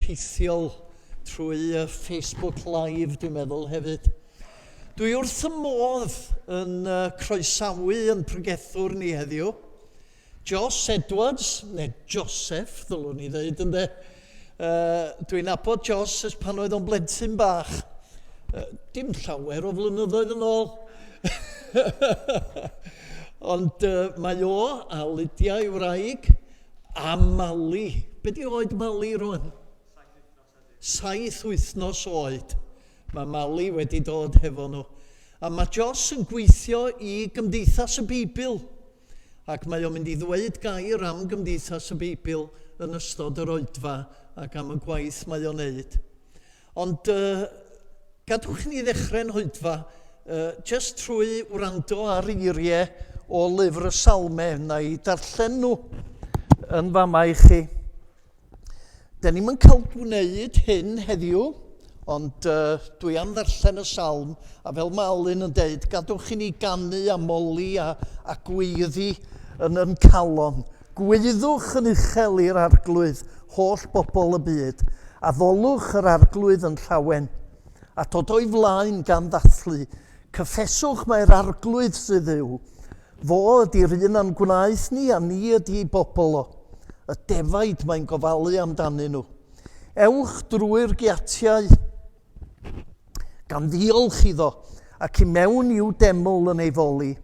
rhithiol trwy Facebook Live dwi'n meddwl hefyd. Dwi wrth y modd yn croesawu yn pregethwr ni heddiw. Jos Edwards, neu Joseph, ddylwn i ddeud ynde. Uh, dwi'n nabod Jos ers pan oedd o'n blentyn bach. Uh, dim llawer o flynyddoedd yn ôl. Ond uh, mae o a Lydia ei wraig a Mali. Be di oed Mali rwan? Saith wythnos oed. Mae Mali wedi dod hefo nhw. A mae Jos yn gweithio i Gymdeithas y Beibl. Ac mae o'n mynd i ddweud gair am Gymdeithas y Beibl yn ystod yr oedfa ac am y gwaith mae o'n neud. Ond uh, gadwch ni ddechrau'n hoedfa uh, just trwy wrando ar eiriau o lyfr y Salmau. Na i darllen nhw yn fama i chi. Den ni'm yn cael gwneud hyn heddiw, ond uh, dwi am ddarllen y salm, a fel mae Alun yn deud, gadwch i ni ganu a moli a, a gweiddi yn yn calon. Gwyddwch yn uchel i'r arglwydd, holl bobl y byd, a ddolwch yr arglwydd yn llawen, a dod o'i flaen gan ddathlu. Cyffeswch mae'r arglwydd sydd yw, Fo ydy'r un a'n gwnaeth ni, a ni ydy ei bobl o. Y defaid mae'n gofalu amdanyn nhw. Ewch drwy'r giatiau, gan ddiolch iddo, ac i mewn i'w deml yn ei foli.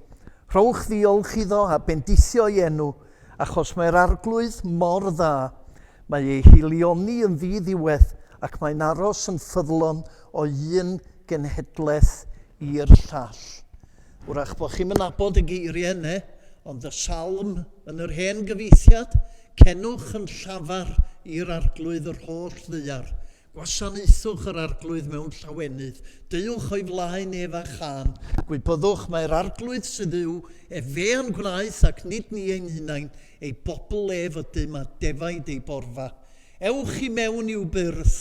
Rhowch ddiolch iddo a bendithio ei enw, achos mae'r arglwydd mor dda. Mae ei haelioni yn ddi-ddiwedd, ac mae'n aros yn ffyddlon o un genhedlaeth i'r llall. Wrach bod chi'm yn nabod y geiriau yna, ond y salm yn yr hen gyfieithiad, Cenwch yn llafar i'r Arglwydd yr holl ddaear, gwasanaethwch yr Arglwydd mewn llawenydd, deuwch o'i flaen ef â chân, gwybyddwch mai'r Arglwydd sydd yw, ef fe a'n gwnaeth ac nid ni ein hunain, ei bobl ef ydym a defaid ei borfa. Ewch i mewn i'w byrth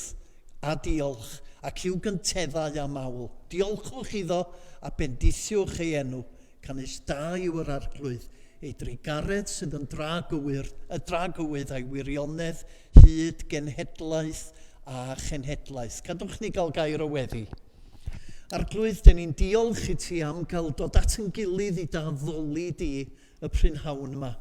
a diolch, ac i'w gynteddau â mawl. Diolchwch iddo a bendithiwch ei enw, canys da yw yr Arglwydd, ei drugaredd sydd yn dra gywir, y dragywydd a'i wirionedd hyd genhedlaeth a chenhedlaeth. Cadwch ni gael gair o weddi. Arglwydd, dyn ni'n diolch i ti am gael dod at yn gilydd i da ddoli di y prynhawn yma.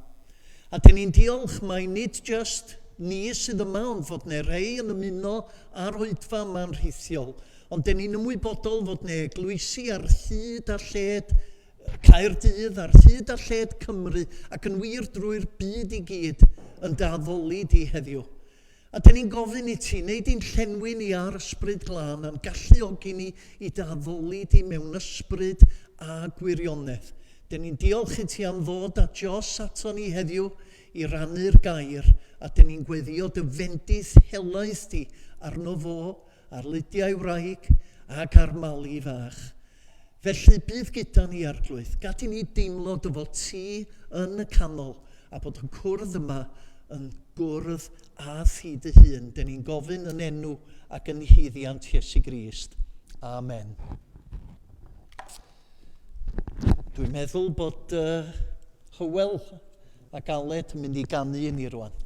A dyn ni'n diolch mai nid jyst ni sydd yma, ond fod ne rhei yn ymuno â'r oedfa yma'n rhithiol. Ond dyn ni'n ymwybodol fod ne eglwysi ar hyd a lled Caerdydd, ar hyd a lled Cymru, ac yn wir drwy'r byd i gyd yn dy addoli di heddiw. A dyn ni'n gofyn i ti, wneud i'n llenwi ni â'r Ysbryd Glân a'n galluogi ni i dy addoli di mewn ysbryd a gwirionedd. Dyn ni'n diolch i ti am ddod â Jos ato ni heddiw i rannu'r gair, a dyn ni'n gweddio dy fendith helaeth di arno fo, ar Lydia ei wraig, ac ar Mali fach. Felly, bydd gyda ni, Arglwydd. Gad i ni deimlo dy fod ti yn y canol a bod y cwrdd yma yn gwrdd â thi dy hun. Dyn ni'n gofyn yn enw ac yn haeddiant Iesu Grist. Amen. Dwi'n meddwl bod uh, Hywel ac Aled yn mynd i ganu i ni rwan.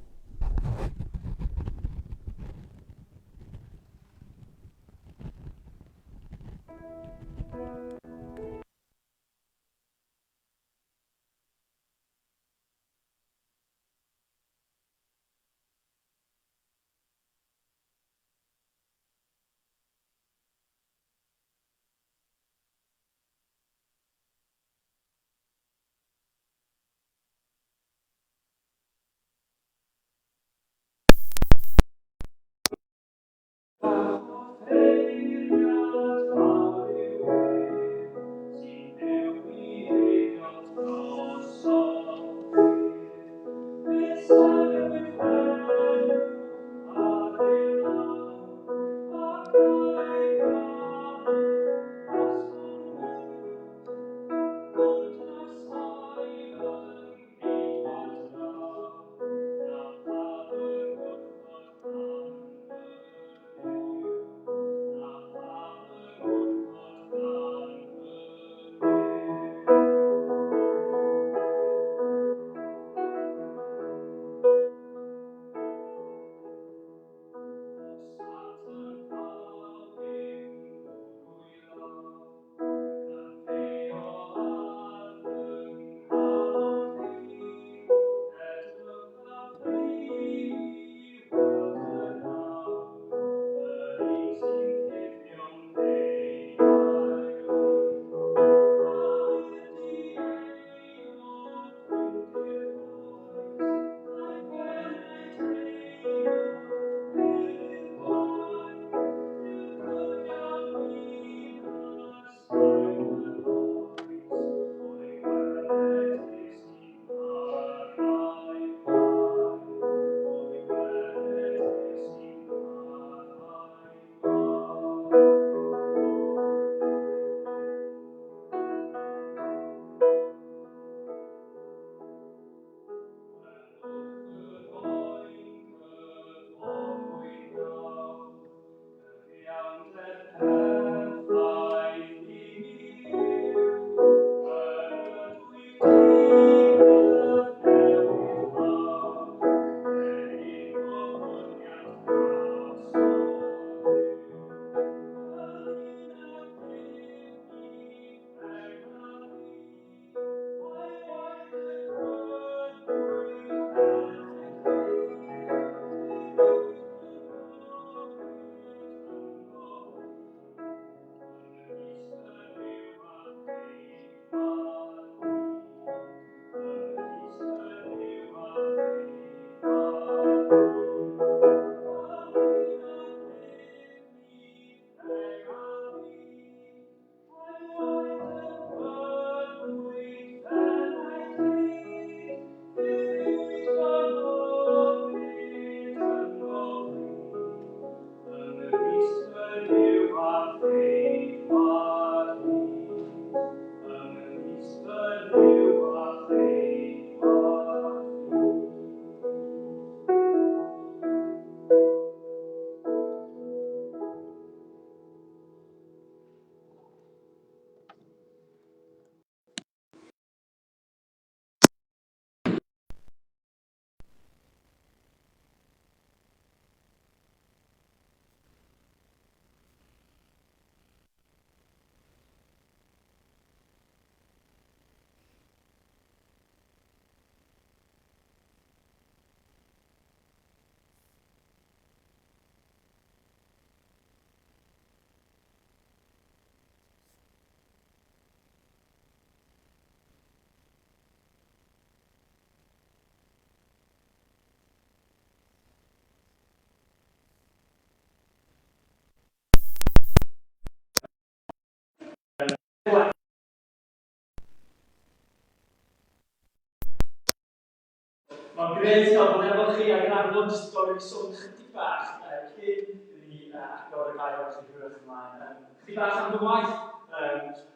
grêt cael bod efo chi ac yn amlwg jyst gofyn i sôn chydig bach cyn i ni agor y gair chi hwyrach ymlaen. Chydig bach am fy ngwaith.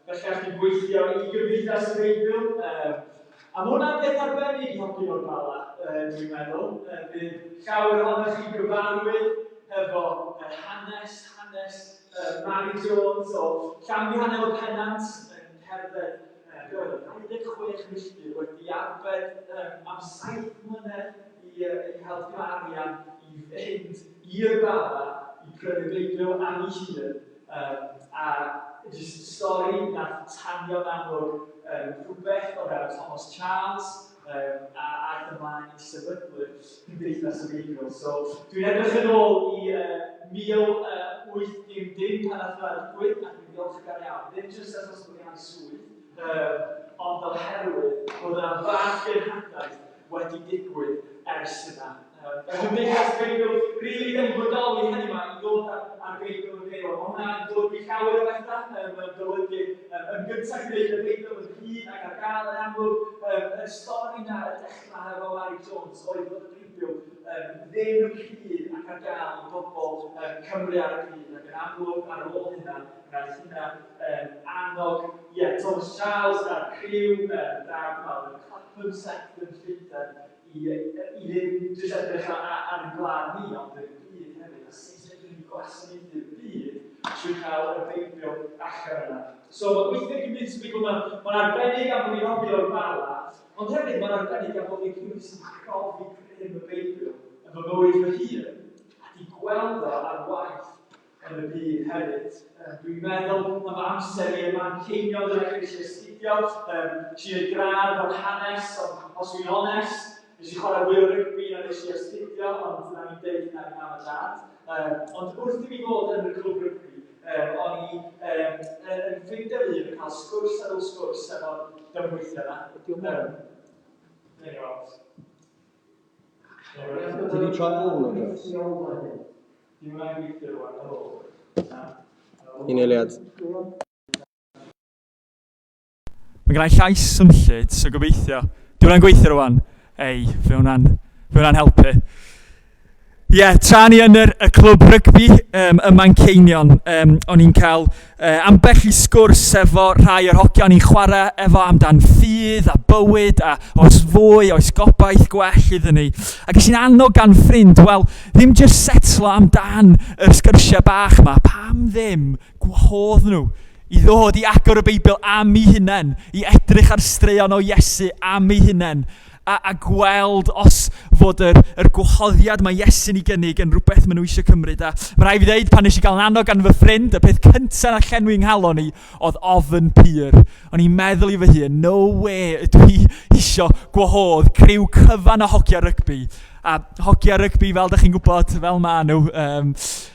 Bellach dwi'n gweithio i Gymdeithas y Beibl. A mae hwnna'n beth arbennig i hogyn o'r Bala, dwi'n meddwl. Bydd llawer ohonoch chi'n gyfarwydd hefo hanes, hanes Mary Jones o Llanfihangel y Pennant yn cerdded, be oedd o, 26 milltir wedi arbed am 7 mlynedd i, i hel digon arian i fynd i'r Bala i prynu Beibl am ei hun. A jyst stori nath tanio'n amlwg rhywbeth o fewn Thomas Charles a aeth ymlaen i sefydlu Cymdeithas y Beibl. So dwi'n edrych yn ôl i 1800 pan nath hwnna ddigwydd ac dwi'n ddiolchgar iawn, ddim jyst achos bod gen i swydd, ond oherwydd bod yna fath genhadaeth wedi digwydd ers yna. Y Gymdeithas Beibl, rili, da ni'n bodoli heddiw 'ma i ddod â'r â'r Beibl yn fyw. A mae hwnna'n golygu llawer o bethau. Mae'n golygu yn gyntaf gwneud y Beibl yn rhydd ac ar gael yn amlwg. Y stori 'na, y dechrau efo Mari Jones, oedd fod y Beibl ddim yn rhydd ac ar gael i bobl Cymru ar y pryd. Ac yn amlwg, ar ôl hynna, wnaeth hynna annog, ie, Thomas Charles a'r criw, da, dwi'n meddwl, y Clapham Sect yn Llundain, i i ddim jyst edrych ar ar ein gwlad ni, ond yr byd hefyd, a sut fedrwn ni gwasanaethu'r byd trwy cael y Beibl allan yna. So mae gweithio i Gymdeithas y Beibl, mae'n ma arbennig am bod ni'n hoffi o'r Bala, ond hefyd mae'n arbennig am bod ni'n rhywun sy'n profi grym y Beibl yn fy mywyd fy hun, a di gweld o ar waith yn y byd hefyd. Dwi'n meddwl am fy amser i ym Manceinion dyna lle nes i astudio. Nes i wneud gradd mewn hanes, ond os dwi'n onest, nes i chwarae fwy o rygbi na nes i astudio, ond dyna ni'n deud hynna i mam a dad. Ond wrth i mi fod yn y clwb rygbi, o'n i yn ffeindio fy hun yn cael sgwrs ar ôl sgwrs efo'r dymweithiau yna. Ydy o'n mewn? There you go. Ti 'di troi on o dros? Dim yn gweithio rwan, helo. Na. Un eiliad. Mae gen i llais swnllyd, so gobeithio. Di hwnna'n gweithio rwan? Ei, fe hwnna'n, fe hwnna'n helpu. Ie, yeah, tra ni yn yr, y clwb rygbi ym Manceinion, o'n i'n cael ambell i sgwrs efo rhai o'r hogia o'n i'n chwarae efo amdan ffydd a bywyd a oes fwy, oes gobaith gwell iddyn ni. A ges i'n annog gan ffrind, wel, ddim jyst setlo amdan yr sgyrsiau bach 'ma, pam ddim gwahodd nhw i ddod i agor y Beibl am eu hunain, i edrych ar straeon o Iesu am eu hunain, a, a gweld os fod yr, yr gwahoddiad mae Iesu'n ei gynnig yn rhywbeth maen nhw eisiau cymryd. A mae rhaid fi ddeud, pan nes i gael yn annog gan fy ffrind, y peth cyntaf na llenwi nghalon i oedd ofn pur. O'n i'n meddwl i fy hun, no way ydw i eisiau gwahodd criw cyfan o hogia rygbi. A hogia rygbi, fel da chi'n gwybod, fel maen nhw,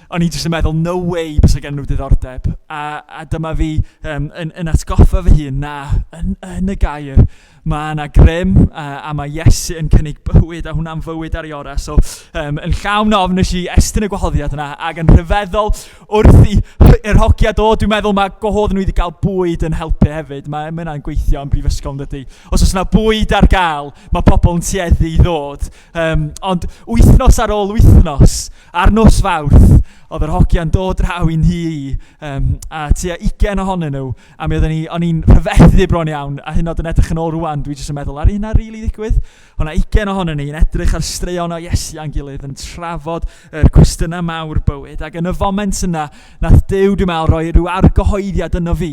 o'n i jyst yn meddwl, no way bysa gen nhw diddordeb. A, a dyma fi yn, yn atgoffa fy hun, na, yn, yn y gair, Mae yna grym a mae Iesu yn cynnig bywyd a hwnna'n fywyd ar ei orau. So um, yn llawn ofn nes i estyn y gwahoddiad yna ac yn rhyfeddol wrth i yr hogia dod, dwi'n meddwl mae gwahodd nhw i gael bwyd yn helpu hefyd. Mae, mae hynna'n gweithio yn brifysgol yn dydy. Os oes yna bwyd ar gael, mae pobl yn tueddu i ddod. Um, ond wythnos ar ôl wythnos, ar nos Fawrth, oedd yr hogia'n dod draw i'n nhŷ i, um, a tua 20 ohonyn nhw, A mi oedden ni, o'n i'n rhyfeddu bron iawn, a hyd yn oed yn edrych yn ôl rwan, dwi jyst yn meddwl, ar hynna rili really ddigwydd? O'na 20 ohonon ni yn edrych ar straeon o Iesu a'n gilydd, yn trafod yr cwestiynau mawr bywyd, ac yn y foment yna, nath Duw, dwi'n meddwl, roi rhyw argyhoeddiad yno fi,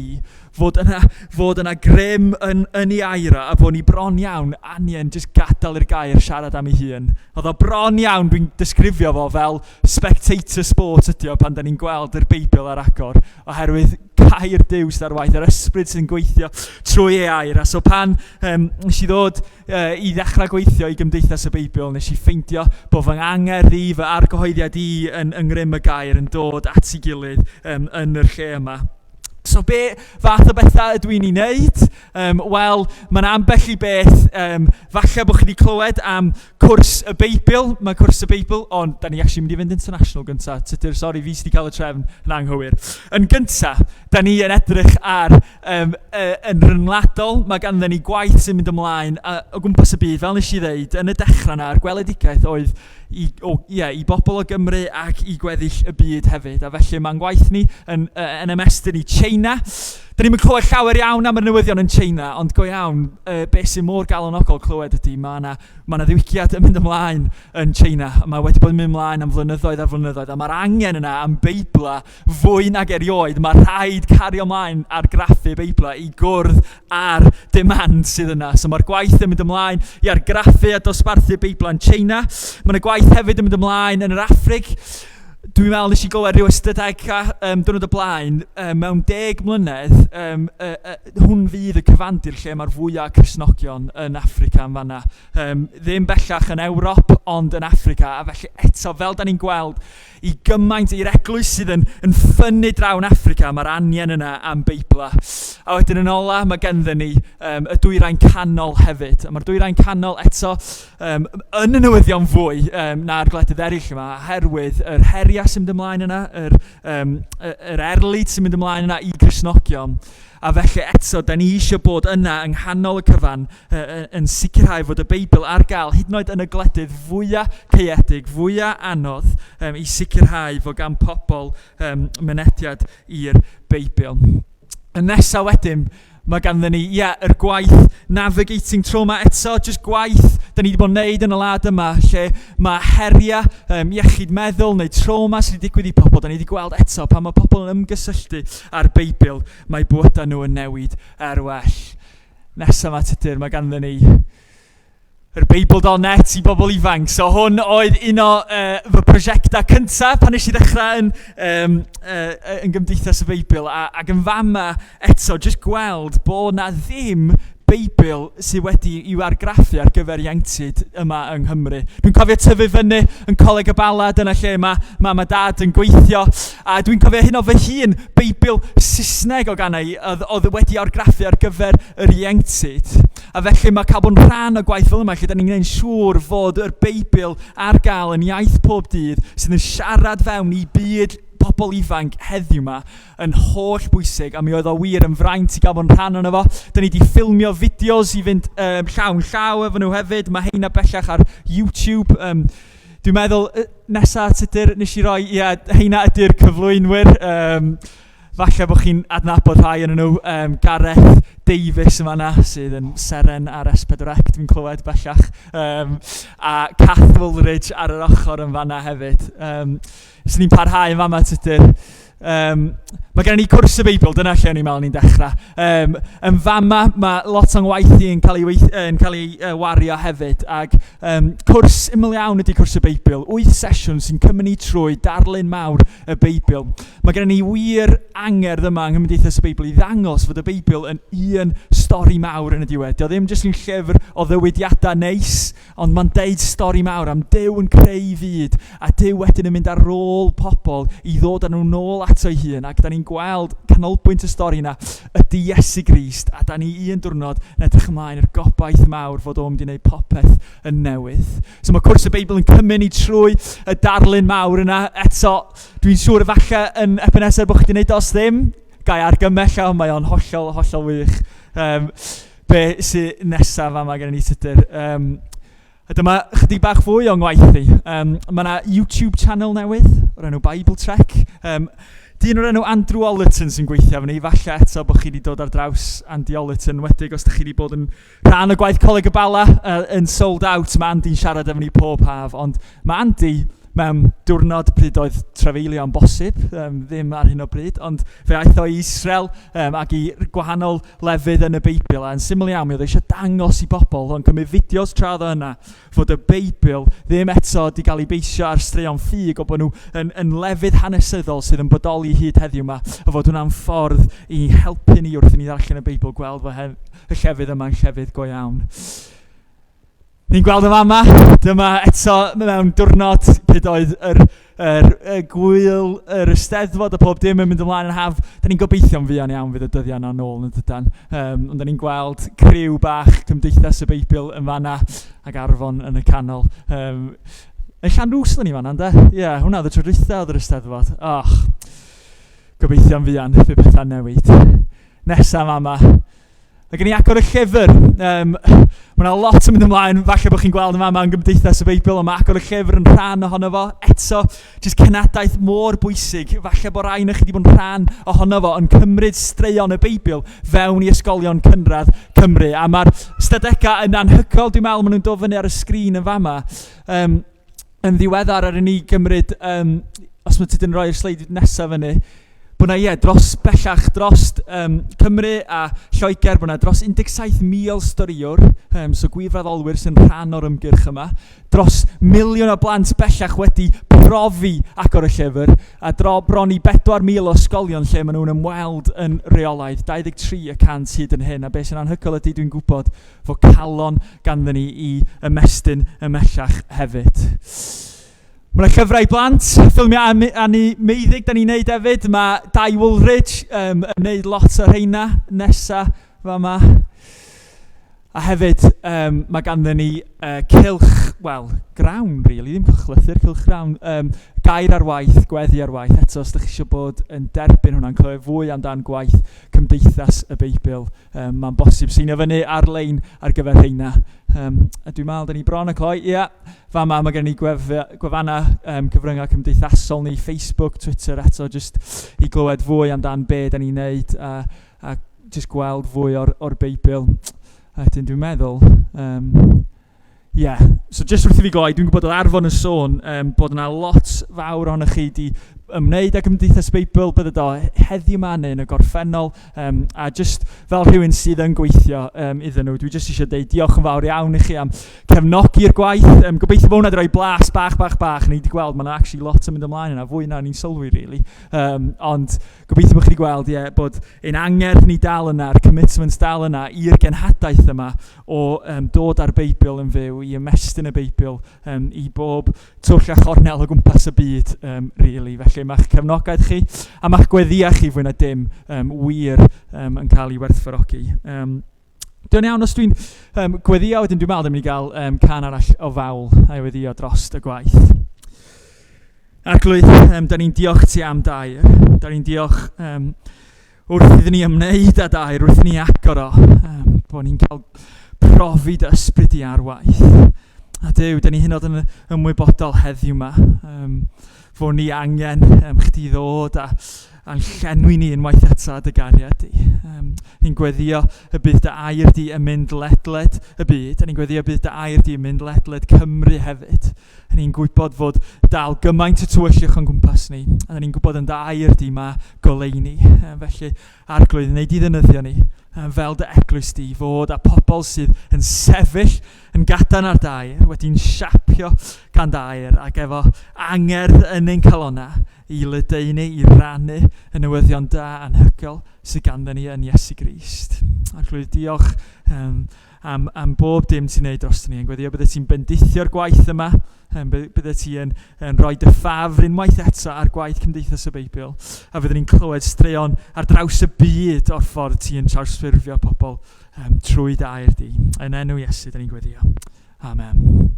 fod yna, fod yna grym yn, yn ei air o, a fod ni bron iawn angen jyst gadael i'r gair siarad am ei hun. Oedd o bron iawn, dwi'n disgrifio fo fel spectator sport ydi o pan da ni'n gweld yr Beibl ar agor, oherwydd gair Duw sydd ar waith, yr ysbryd sy'n gweithio trwy ei air. A so pan nes i ddod i ddechrau gweithio i Gymdeithas y Beibl, nes i ffeindio bod fy angerdd i, fy argyhoeddiad i yn, yng ngrym y gair yn dod at ei gilydd um, yn yr lle yma. So be fath o bethau ydw i'n ei wneud? Wel, mae yna ambell i beth, falle bod chi wedi clywed am cwrs y Beibl. Mae cwrs y Beibl, ond da ni actually mynd i fynd international gyntaf. Tudur, sori, fi sydd wedi cael y trefn yn anghywir. Yn gyntaf, da ni yn edrych ar um, yn rhyngwladol. Mae ganddyn ni gwaith sy'n mynd ymlaen o gwmpas y byd. Fel nes i ddeud, yn y dechrau yna, yr gweledigaeth oedd i, o, ie, i bobl o Gymru ac i gweddill y byd hefyd. A felly mae'n gwaith ni yn, yn ymestyn i China. Da ni'n clywed llawer iawn am y newyddion yn China, ond go iawn, beth sy'n mor galonogol clywed ydy mae yna ma ddiwygiad yn mynd ymlaen yn China. Mae wedi bod yn mynd ymlaen am flynyddoedd a flynyddoedd, a mae'r angen yna am Beibla fwy nag erioed. Mae rhaid cario ymlaen argraffu Beibla i gwrdd a'r demand sydd yna. So mae'r gwaith yn mynd ymlaen i argraffu a dosbarthu Beiblau yn China. Mae yna gwaith hefyd yn mynd ymlaen yn yr Affrig. Dwi'n meddwl nes i glywed rhyw ystadegau diwrnod o blaen, mewn 10 mlynedd, hwn fydd y cyfandir lle mae'r fwyaf Cristnogion yn Affrica yn fanna. Ddim bellach yn Ewrop, ond yn Affrica. A felly eto, fel da ni'n gweld, i gymaint i'r eglwys sydd yn ffynnu draw yn Affrica, mae'r angen yna am Beibla. A wedyn yn ola, mae ganddyn ni y dwyrain canol hefyd. A mae'r dwyrain canol eto yn y newyddion fwy na'r gwledydd eraill yma, oherwydd yr heriau sy'n mynd ymlaen yna, yr erlid sy'n mynd ymlaen yna i Gristnogion. A felly eto, da ni eisiau bod yna yng nghanol y cyfan yn sicrhau fod y Beibl ar gael hyd yn oed yn y gwledydd fwyaf caeedig, fwyaf anodd, i sicrhau fod gan pobl mynediad i'r Beibl. Y nesaf wedyn, mae ganddyn ni, ie, yeah, yr gwaith navigating trauma eto, jyst gwaith da ni wedi bod yn neud yn y wlad yma, lle mae heriau iechyd meddwl neu trauma sydd wedi digwydd i pobl, da ni wedi gweld eto pan mae pobl yn ymgysylltu â'r Beibl, mae bywydau nhw yn newid er well. Nesa 'ma Tudur, mae ganddyn ni yr Beibl.net i bobl ifanc. So hwn oedd un o fy prosiectau cyntaf pan nes i ddechrau yn Gymdeithas y Beibl. Ac yn fama eto, jyst gweld bod na ddim Beibl sydd wedi i'w argraffu ar gyfer ieuenctid yma yng Nghymru. Dwi'n cofio tyfu fyny yn Coleg y Bala, dyna lle mae mam a dad yn gweithio, a dwi'n cofio hyn o fy hun, Beibl Saesneg o ganau oedd wedi argraffu ar gyfer yr ieuenctid. A felly mae cael bod yn rhan o gwaith fel yma, lle da ni'n gwneud yn siŵr fod yr Beibl ar gael yn iaith pob dydd, sydd yn siarad fewn i byd pobl ifanc heddiw yma, yn holl bwysig, a mi oedd o wir yn fraint i gael bod yn rhan ono fo. Da ni wedi ffilmio fideos i fynd llaw yn llaw efo nhw hefyd. Mae heina bellach ar YouTube. Dwi'n meddwl, nesa Tudur, nes i roi, ie, yeah, heina ydy'r cyflwynwyr. Falle bod chi'n adnabod rhai yn nhw. Gareth Davies yma yna, sydd yn seren ar S4C, dwi'n clywed bellach. A Kath Woolridge ar yr ochr yn fanna hefyd. Swn ni'n parhau yn fama, Tudur. Mae gennym ni cwrs y Beibl, dyna lle o'n i'n meddwl ni'n dechrau. Yn fama, mae lot o'n waith i yn cael ei, weith, yn cael ei wario hefyd. Ac cwrs ymyl iawn ydy cwrs y Beibl. 8 sesiwn sy'n cymryd ni trwy darlun mawr y Beibl. Mae gennym ni wir angerdd yma yng Nghymdeithas y Beibl i ddangos fod y Beibl yn un stori mawr yn y diwedd. Dio ddim jyst yn llyfr o ddywydiadau neis, Ond mae'n deud stori mawr am Duw yn creu fyd, a Duw wedyn yn mynd ar ôl pobl i ddod â nhw nôl ato ei hun, ac da ni'n gweld canolbwynt y stori yna ydy Iesu Grist, a da ni un diwrnod yn edrych ymlaen i'r gobaith mawr fod o'n mynd i wneud popeth yn newydd. So mae cwrs y Beibl yn cymryd ni trwy y darlun mawr yna. Eto, dwi'n siŵr efallai yn Ebenezer bod chi wedi gwneud os ddim, gai argymell o, mae o'n hollol, hollol wych. Be sy nesaf fama gen i Tudur? A dyma chydig bach fwy o'n ngwaith i. Mae yna YouTube channel newydd o'r enw Bible Trek. Dyn o'r enw Andrew Ollerton sy'n gweithio efo ni. Falle eto bod chi wedi dod ar draws Andy Ollerton, wedig os ydych chi wedi bod yn rhan o gwaith Coleg y Bala yn sold out. Mae Andy'n siarad efo ni pob haf, ond mae Andy mewn diwrnod pryd oedd trafeilio yn bosib, ddim ar hyn o bryd, ond fe aeth o i Israel ac i gwahanol lefydd yn y Beibl, a yn syml iawn, mi oedd eisiau dangos i bobl, oedd o'n cymryd fideos tra oedd o yna, fod y Beibl ddim eto wedi cael ei beisio ar straeon ffug, o bod nhw yn lefydd hanesyddol sydd yn bodoli hyd heddiw yma, a fod hwnna'n ffordd i helpu ni wrth i ni ddarllen y Beibl, gweld fod y llefydd yma'n llefydd go iawn. Ni'n gweld y fama, dyma eto mewn diwrnod pryd oedd yr, yr, y gwyl, yr eisteddfod a pob dim yn mynd ymlaen yn haf. Da ni'n gobeithio'n fuan iawn fydd y dyddiau yna nôl yn dydan. Ond da ni'n gweld criw bach Cymdeithas y Beibl yn fanna ac Arfon yn y canol. Yn Llanrwst o'n i fanna, ynde? Ie, yeah, hwnna oedd y tro dwytha oedd yr eisteddfod. Och, gobeithio'n fuan fydd pethau'n newid. Nesa fama. Mae gen i agor y llyfr. Mae yna lot yn mynd ymlaen, falle bod chi'n gweld yn fama yn Gymdeithas y Beibl, ond mae agor y llyfr yn rhan ohono fo. Eto, jyst cenadaeth mor bwysig. Falle bod rai chi wedi bod yn rhan ohono fo, yn cymryd straeon y Beibl fewn i ysgolion cynradd Cymru. A mae'r stadegau yn anhygoel, dwi'n meddwl, maen nhw'n dod fyny ar y sgrin yn fama. Yn ddiweddar ar i ni gymryd, os mae ti yn rhoi'r sleid nesaf fyny, bod na, ie, dros bellach dros Cymru a Lloegr, bod na dros 17,000 storïwr, so gwirfoddolwyr sy'n rhan o'r ymgyrch yma, dros 1,000,000 o blant bellach wedi profi agor y llyfr, a dro bron i 4,000 o ysgolion lle maen nhw'n ymweld yn reolaidd, 23% hyd yn hyn, a beth sy'n anhygoel ydy dwi'n gwybod fod calon ganddyn ni i ymestyn ymhellach hefyd. Mae yna llyfrau i blant, ffilmiau animeiddig da ni'n neud hefyd. Mae Dai Woolridge yn neud lot o rheina nesa fama. A hefyd, mae ganddyn ni cylch, wel, grawn, really, ddim cylchlythyr, cylch grawn. Gair ar waith, gweddi ar waith. Eto, os ydych chi eisiau bod yn derbyn hwnna'n clywed fwy amdan gwaith Cymdeithas y Beibl, mae'n bosib seinio fyny ar-lein ar gyfer rheina. A dwi'n meddwl, da ni bron y cloi. Ia, yeah, fama mae gen i gwefannau cyfryngau cymdeithasol ni, Facebook, Twitter eto, jyst i glywed fwy amdan be da ni'n neud a jyst gweld fwy o'r Beibl. A wedyn dwi'n meddwl, ie, yeah. So jyst wrth i fi gloi, dwi'n gwybod oedd Arfon yn sôn bod yna lot fawr ohonoch chi di ymwneud â Cymdeithas Beibl, bydde do heddiw yma neu yn y gorffennol, a jyst fel rhywun sydd yn gweithio iddyn nhw, dwi jyst eisiau dweud diolch yn fawr iawn i chi am cefnogi'r gwaith. Gobeithio bod hwnna wedi rhoi blas bach, bach, bach. Ni wedi gweld, mae yna actually lot yn mynd ymlaen yna, fwy na ni'n sylwi, really. Ond gobeithio bod chi wedi gweld, ie, yeah, bod ein angerdd ni dal yna, a'r commitment dal yna i'r genhadaeth yma o dod â'r Beibl yn fyw, i ymestyn y Beibl i bob twll a chornel o gwmpas y byd, really. Felly mae'ch cefnogaeth chi a mae'ch gweddïau chi fwy na dim wir yn cael ei werthfawrogi. Dwi'n iawn os dwi'n gweddio, wedyn dwi'n meddwl dwi'n mynd i gael can arall o fawl a'i weddio dros y gwaith. Arglwydd, da ni'n diolch ti am dair. Da ni'n diolch wrth iddyn ni ymwneud â dair, wrth i ni agor o, bod ni'n cael profi dy ysbryd di ar waith. A Duw, da ni hyd yn oed yn ymwybodol heddiw yma, fod ni angen chdi ddod a'n llenwi ni unwaith eto â dy gariad di. Ni'n gweddio y bydd dy air di yn mynd ledled y byd, a ni'n gweddio y bydd dy air di yn mynd ledled Cymru hefyd. A ni'n gwybod fod dal gymaint o tywyllwch o'n gwmpas ni, a ni'n gwybod yn dy air di mae goleuni. Felly, Arglwydd, wneud di ddefnyddio ni fel dy eglwys di, fod a pobl sydd yn sefyll yn gadarn ar dair, wedi'n siapio gan dair, ac efo angerdd yn ein calonnau i ledaenu, i rannu y newyddion da anhygoel sydd ganddyn ni yn Iesu Grist. Arglwydd, diolch am bob dim ti'n neud dros ni. Yn gweddio bydde ti'n bendithio'r gwaith yma, bydde ti yn rhoi dy ffafr unwaith eto ar gwaith Cymdeithas y Beibl, a fydden ni'n clywed straeon ar draws y byd o'r ffordd ti'n trawsffurfio pobl trwy dy air di. Yn enw Iesu, da ni'n gweddio. Amen.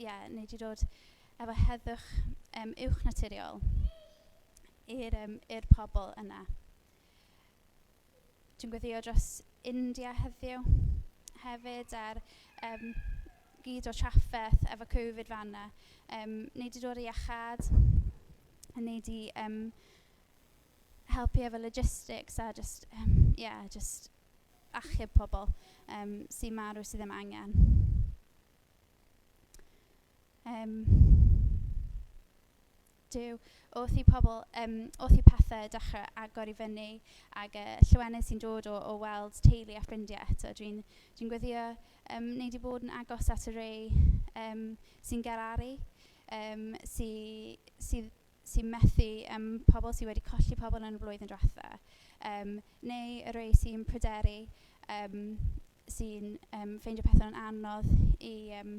yeah, wnei di dod efo heddwch um, uwch naturiol i'r um, i'r pobl yna. Dwi'n gweddio dros India heddiw hefyd a'r um, gyd o trafferth efo Covid fanna. Um, wnei di dod i iachâd, a wnei di um, helpu efo logistics a just, um, yeah, just achub pobl um, sy'n marw sydd ddim angen. Um, Duw, wrth i pobl, um, wrth i pethau dechrau agor i fyny ac uh, llawenydd sy'n dod o, o weld teulu a ffrindiau eto, dwi'n dwi gweddio um, wnei di bod yn agos at y rei um, sy'n galaru, um, sy'n sy, sy methu um, pobl sydd wedi colli pobl yn y blwyddyn diwetha, um, neu y rei sy'n pryderu, um, sy'n um, ffeindio pethau'n anodd i, um,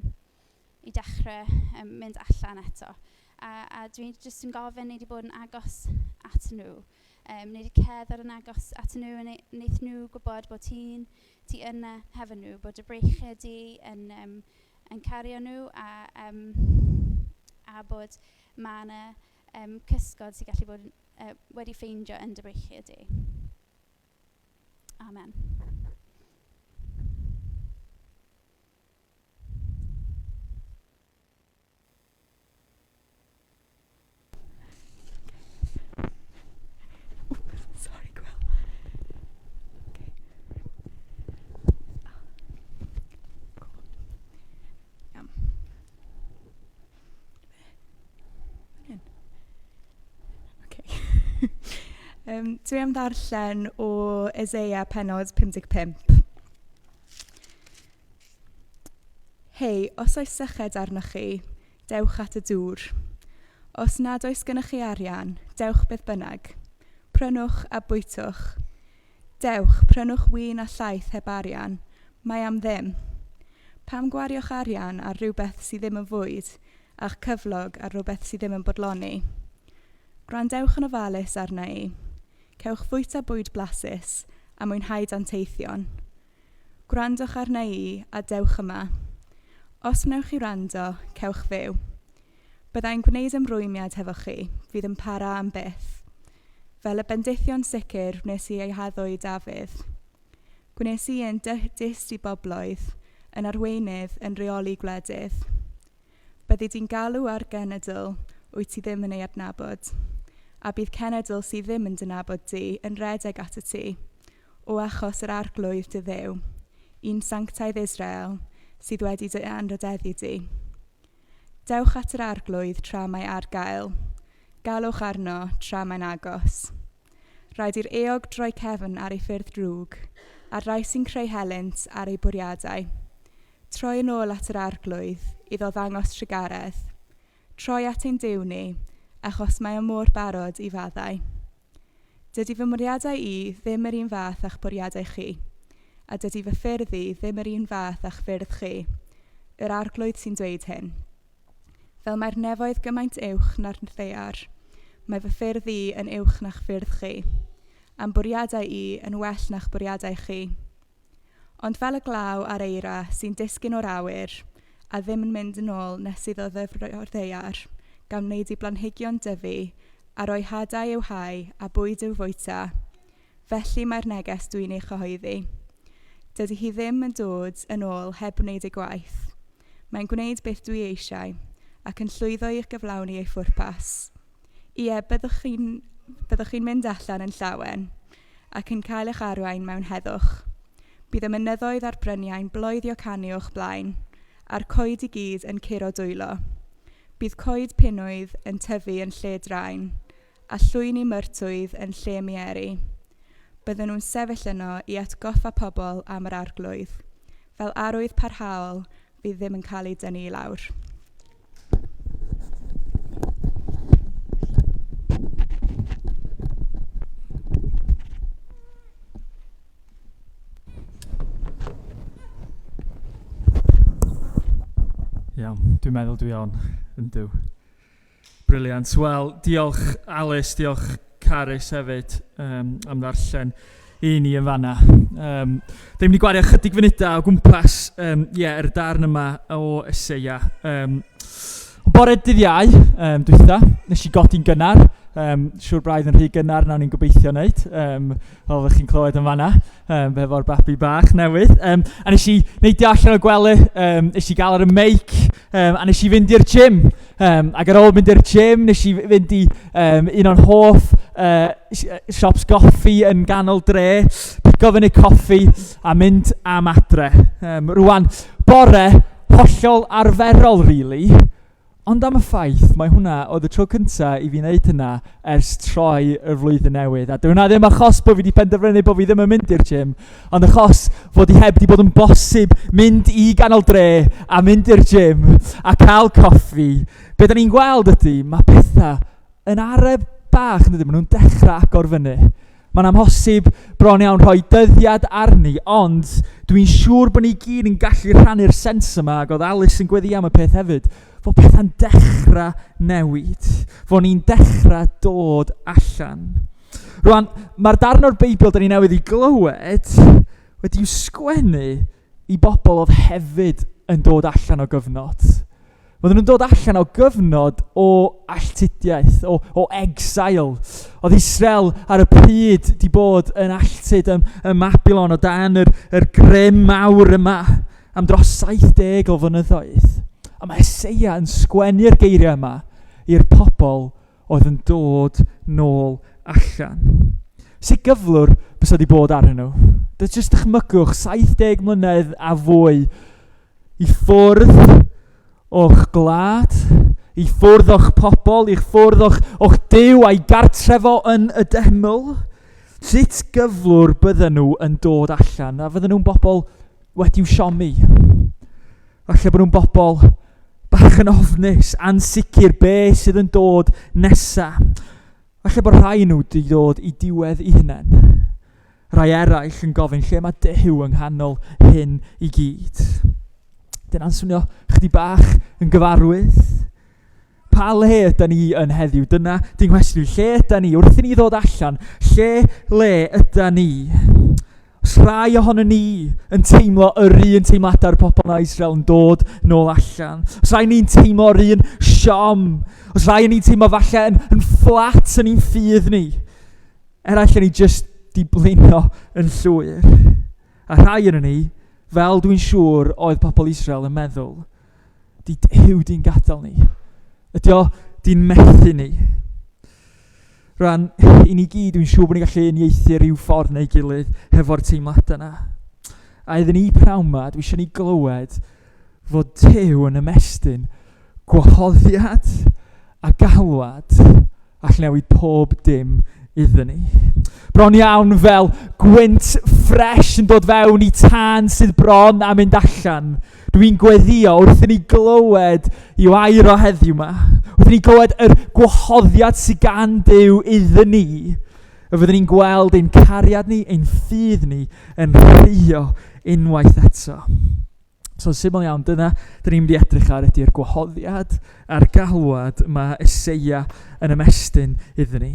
i dechrau um, mynd allan eto. A, a dwi'n jyst yn gofyn wnei di bod yn agos at nhw. Um, wnei di cerdded yn agos at nhw a wneith nhw gwybod bod ti'n ti yna hefo nhw, bod dy breichiau di yn, um, yn cario nhw a, um, a bod mae yna um, cysgod sy'n gallu bod uh, wedi ffeindio yn dy breichiau di. Amen. Sorry, Gwil. Okay. Oh. Cool. Iawn. Fan hyn. Okay. um, dwi am ddarllen o Eseia penod 55. Hei, os oes syched arnoch chi, dewch at y dŵr. Os nad oes gennych chi arian, dewch beth bynnag. Prynwch a bwytwch. Dewch, prynwch win a llaeth heb arian, mae am ddim. Pam gwario'ch arian ar rhywbeth sydd ddim yn fwyd, a'ch cyflog ar rhywbeth sydd ddim yn bodloni? Gwrandewch yn ofalus arna i. Cewch fwyta bwyd blasus a mwynhau danteithion. Gwrandwch arna i a dewch yma. Os wnewch chi wrando, cewch fyw. Bydda i'n gwneud ymrwymiad hefo chi, fydd yn para am byth. Fel y bendithion sicr wnes i eu haddo i Dafydd. Gwnes i yn dyst i bobloedd, yn arweinydd yn rheoli gwledydd. Byddi di'n galw ar genedl wyt ti ddim yn ei adnabod, a bydd cenedl sydd ddim yn dy nabod di yn rhedeg atat ti, o achos yr Arglwydd dy Dduw, un sanctaidd Israel, sydd wedi dy anrhydeddu di. Dewch at yr Arglwydd tra mae ar gael. Galwch arno tra mae'n agos. Rhaid i'r eog droi cefn ar ei ffyrdd drwg, a'r rhai sy'n creu helynt ar eu bwriadau. Troi yn ôl at yr Arglwydd, iddo ddangos trugaredd. Troi at ein Duw ni, achos mae o mor barod i faddau. Dydy fy mwriadau i ddim yr un fath â'ch bwriadau chi, a dydy fy ffyrdd i ddim yr un fath â'ch ffyrdd chi. Yr Arglwydd sy'n dweud hyn. Fel mae'r nefoedd gymaint uwch na'r ddaear, mae fy ffyrdd i yn uwch na'ch ffyrdd chi, a'm bwriadau i yn well na'ch bwriadau chi. Ond fel y glaw a'r eira sy'n disgyn o'r awyr, a ddim yn mynd yn ôl nes iddo ddyfrio'r ddaear, gan wneud i blanhigion dyfu, a rhoi hadau i'w hau a bwyd i'w fwyta, felly mae'r neges dwi'n ei chyhoeddi. Dydy hi ddim yn dod yn ôl heb wneud ei gwaith. Mae'n gwneud beth dwi eisiau, ac yn llwyddo i gyflawni ei phwrpas. Ie, byddwch chi'n byddwch chi'n mynd allan yn llawen ac yn cael eich arwain mewn heddwch. Bydd y mynyddoedd a'r bryniau'n bloeddio canu o'ch blaen, a'r coed i gyd yn curo dwylo. Bydd coed pinwydd yn tyfu yn lle drain, a llwyni myrtwydd yn lle mieri. Bydden nhw'n sefyll yno i atgoffa pobl am yr Arglwydd, fel arwydd parhaol fydd ddim yn cael ei dynnu i lawr. Iawn, dwi'n meddwl dwi on, yndw. Brilliant. Wel, diolch Alice, diolch Carys hefyd um, am ddarllen. i ni yn fanna. Um, da ni'n mynd i gwario chydig funudau o gwmpas um, yeah, yr darn yma o Eseia. Um, bore dydd Iau, um, dwytha, nes i godi'n gynnar. Um, siwr braidd yn rhy gynnar na o'n i'n gobeithio wneud, um, fel ydych chi'n clywed yn fanna, um, efo'r babi bach newydd. Um, a nes i neidio allan o'r gwely, um, nes i gael ar y meic, um, a nes i fynd i'r gym. Um, ac ar ôl mynd i'r gym, nes i fynd i um, un o'n hoff uh, shops goffi yn ganol dre, pigo fyny coffi a mynd am adre. Um, rwan, bore hollol arferol, really, ond am y ffaith, mae hwnna oedd y tro cynta i fi wneud hynna ers troi y flwyddyn newydd. A dyw hwnna ddim achos bod fi wedi penderfynu bod fi ddim yn mynd i'r gym, ond achos fod i heb wedi bod yn bosib mynd i ganol dre a mynd i'r gym a cael coffi. Be da ni'n gweld ydy, mae pethau yn aref bach, yn dydyn, maen nhw'n dechrau agor fyny. Mae'n amhosib bron iawn rhoi dyddiad arni, ond dwi'n siŵr bod ni gyd yn gallu rhannu'r sens yma, ac oedd Alice yn gweddi am y peth hefyd, fod pethau'n dechrau newid, fod ni'n dechrau dod allan. Rwan, mae'r darn o'r Beibl da ni newydd i glywed wedi'w sgwennu i bobl oedd hefyd yn dod allan o gyfnod. Oedden nhw'n dod allan o gyfnod o alltudiaeth, o, o exile. Oedd Israel ar y pryd di bod yn alltud ym, ym Mabilon o dan yr, yr grym mawr yma am dros 70 o flynyddoedd. A mae Eseia yn sgwennu'r geiriau yma i'r pobl oedd yn dod nôl allan. Sut gyflwr bysa wedi bod arnyn nhw? Dyna jyst dychmygwch 70 mlynedd a fwy i ffwrdd o'ch gwlad, i ffwrdd o'ch pobl, i ffwrdd o'ch, o'ch Duw a'i gartref o yn y deml. Sut gyflwr bydden nhw yn dod allan? A fydden nhw'n bobl wedi'w siomi? Falle bod nhw'n bobl bach yn ofnus, ansicr be sydd yn dod nesa. Falle bod rhai nhw wedi dod i diwedd i hunain. Rhai eraill yn gofyn lle mae Duw yng nghanol hyn i gyd. Dyna'n swnio chdi bach yn gyfarwydd. Pa le ydy ni yn heddiw? Dyna di'n nghwestiwn. Lle ydy ni? Wrth i ni ddod allan, lle le ydy ni? Os rhai ohono ni yn teimlo yr un teimladau'r pobl na Israel yn dod nôl allan. Os rhai ni'n teimlo'r un siom. Os rhai ni'n teimlo falle yn, yn fflat yn ein ffydd ni. Eraill yn ni jyst di blino yn llwyr. A rhai yn ni, fel dwi'n siŵr oedd pobl Israel yn meddwl, di Duw di'n gadael ni? Ydy o di'n methu ni? Rwan, i ni gyd, dwi'n siŵr bod ni'n gallu uniaethu rhyw ffordd neu gilydd hefo'r teimladau yna. A iddyn ni prawn ma, dwi eisiau ni glywed fod Duw yn ymestyn gwahoddiad a galwad all newid pob dim iddyn ni. Bron iawn fel gwynt ffres yn dod fewn i tân sydd bron a mynd allan. Dwi'n gweddio wrth i ni glywed i'w air o heddiw yma, wrth i ni glywed yr gwahoddiad sydd gan Duw iddyn ni, y fyddwn ni'n gweld ein cariad ni, ein ffydd ni yn rhuo unwaith eto. So syml iawn, dyna dyn ni'n mynd i edrych ar ydy'r gwahoddiad a'r galwad mae Eseia yn ymestyn iddyn ni.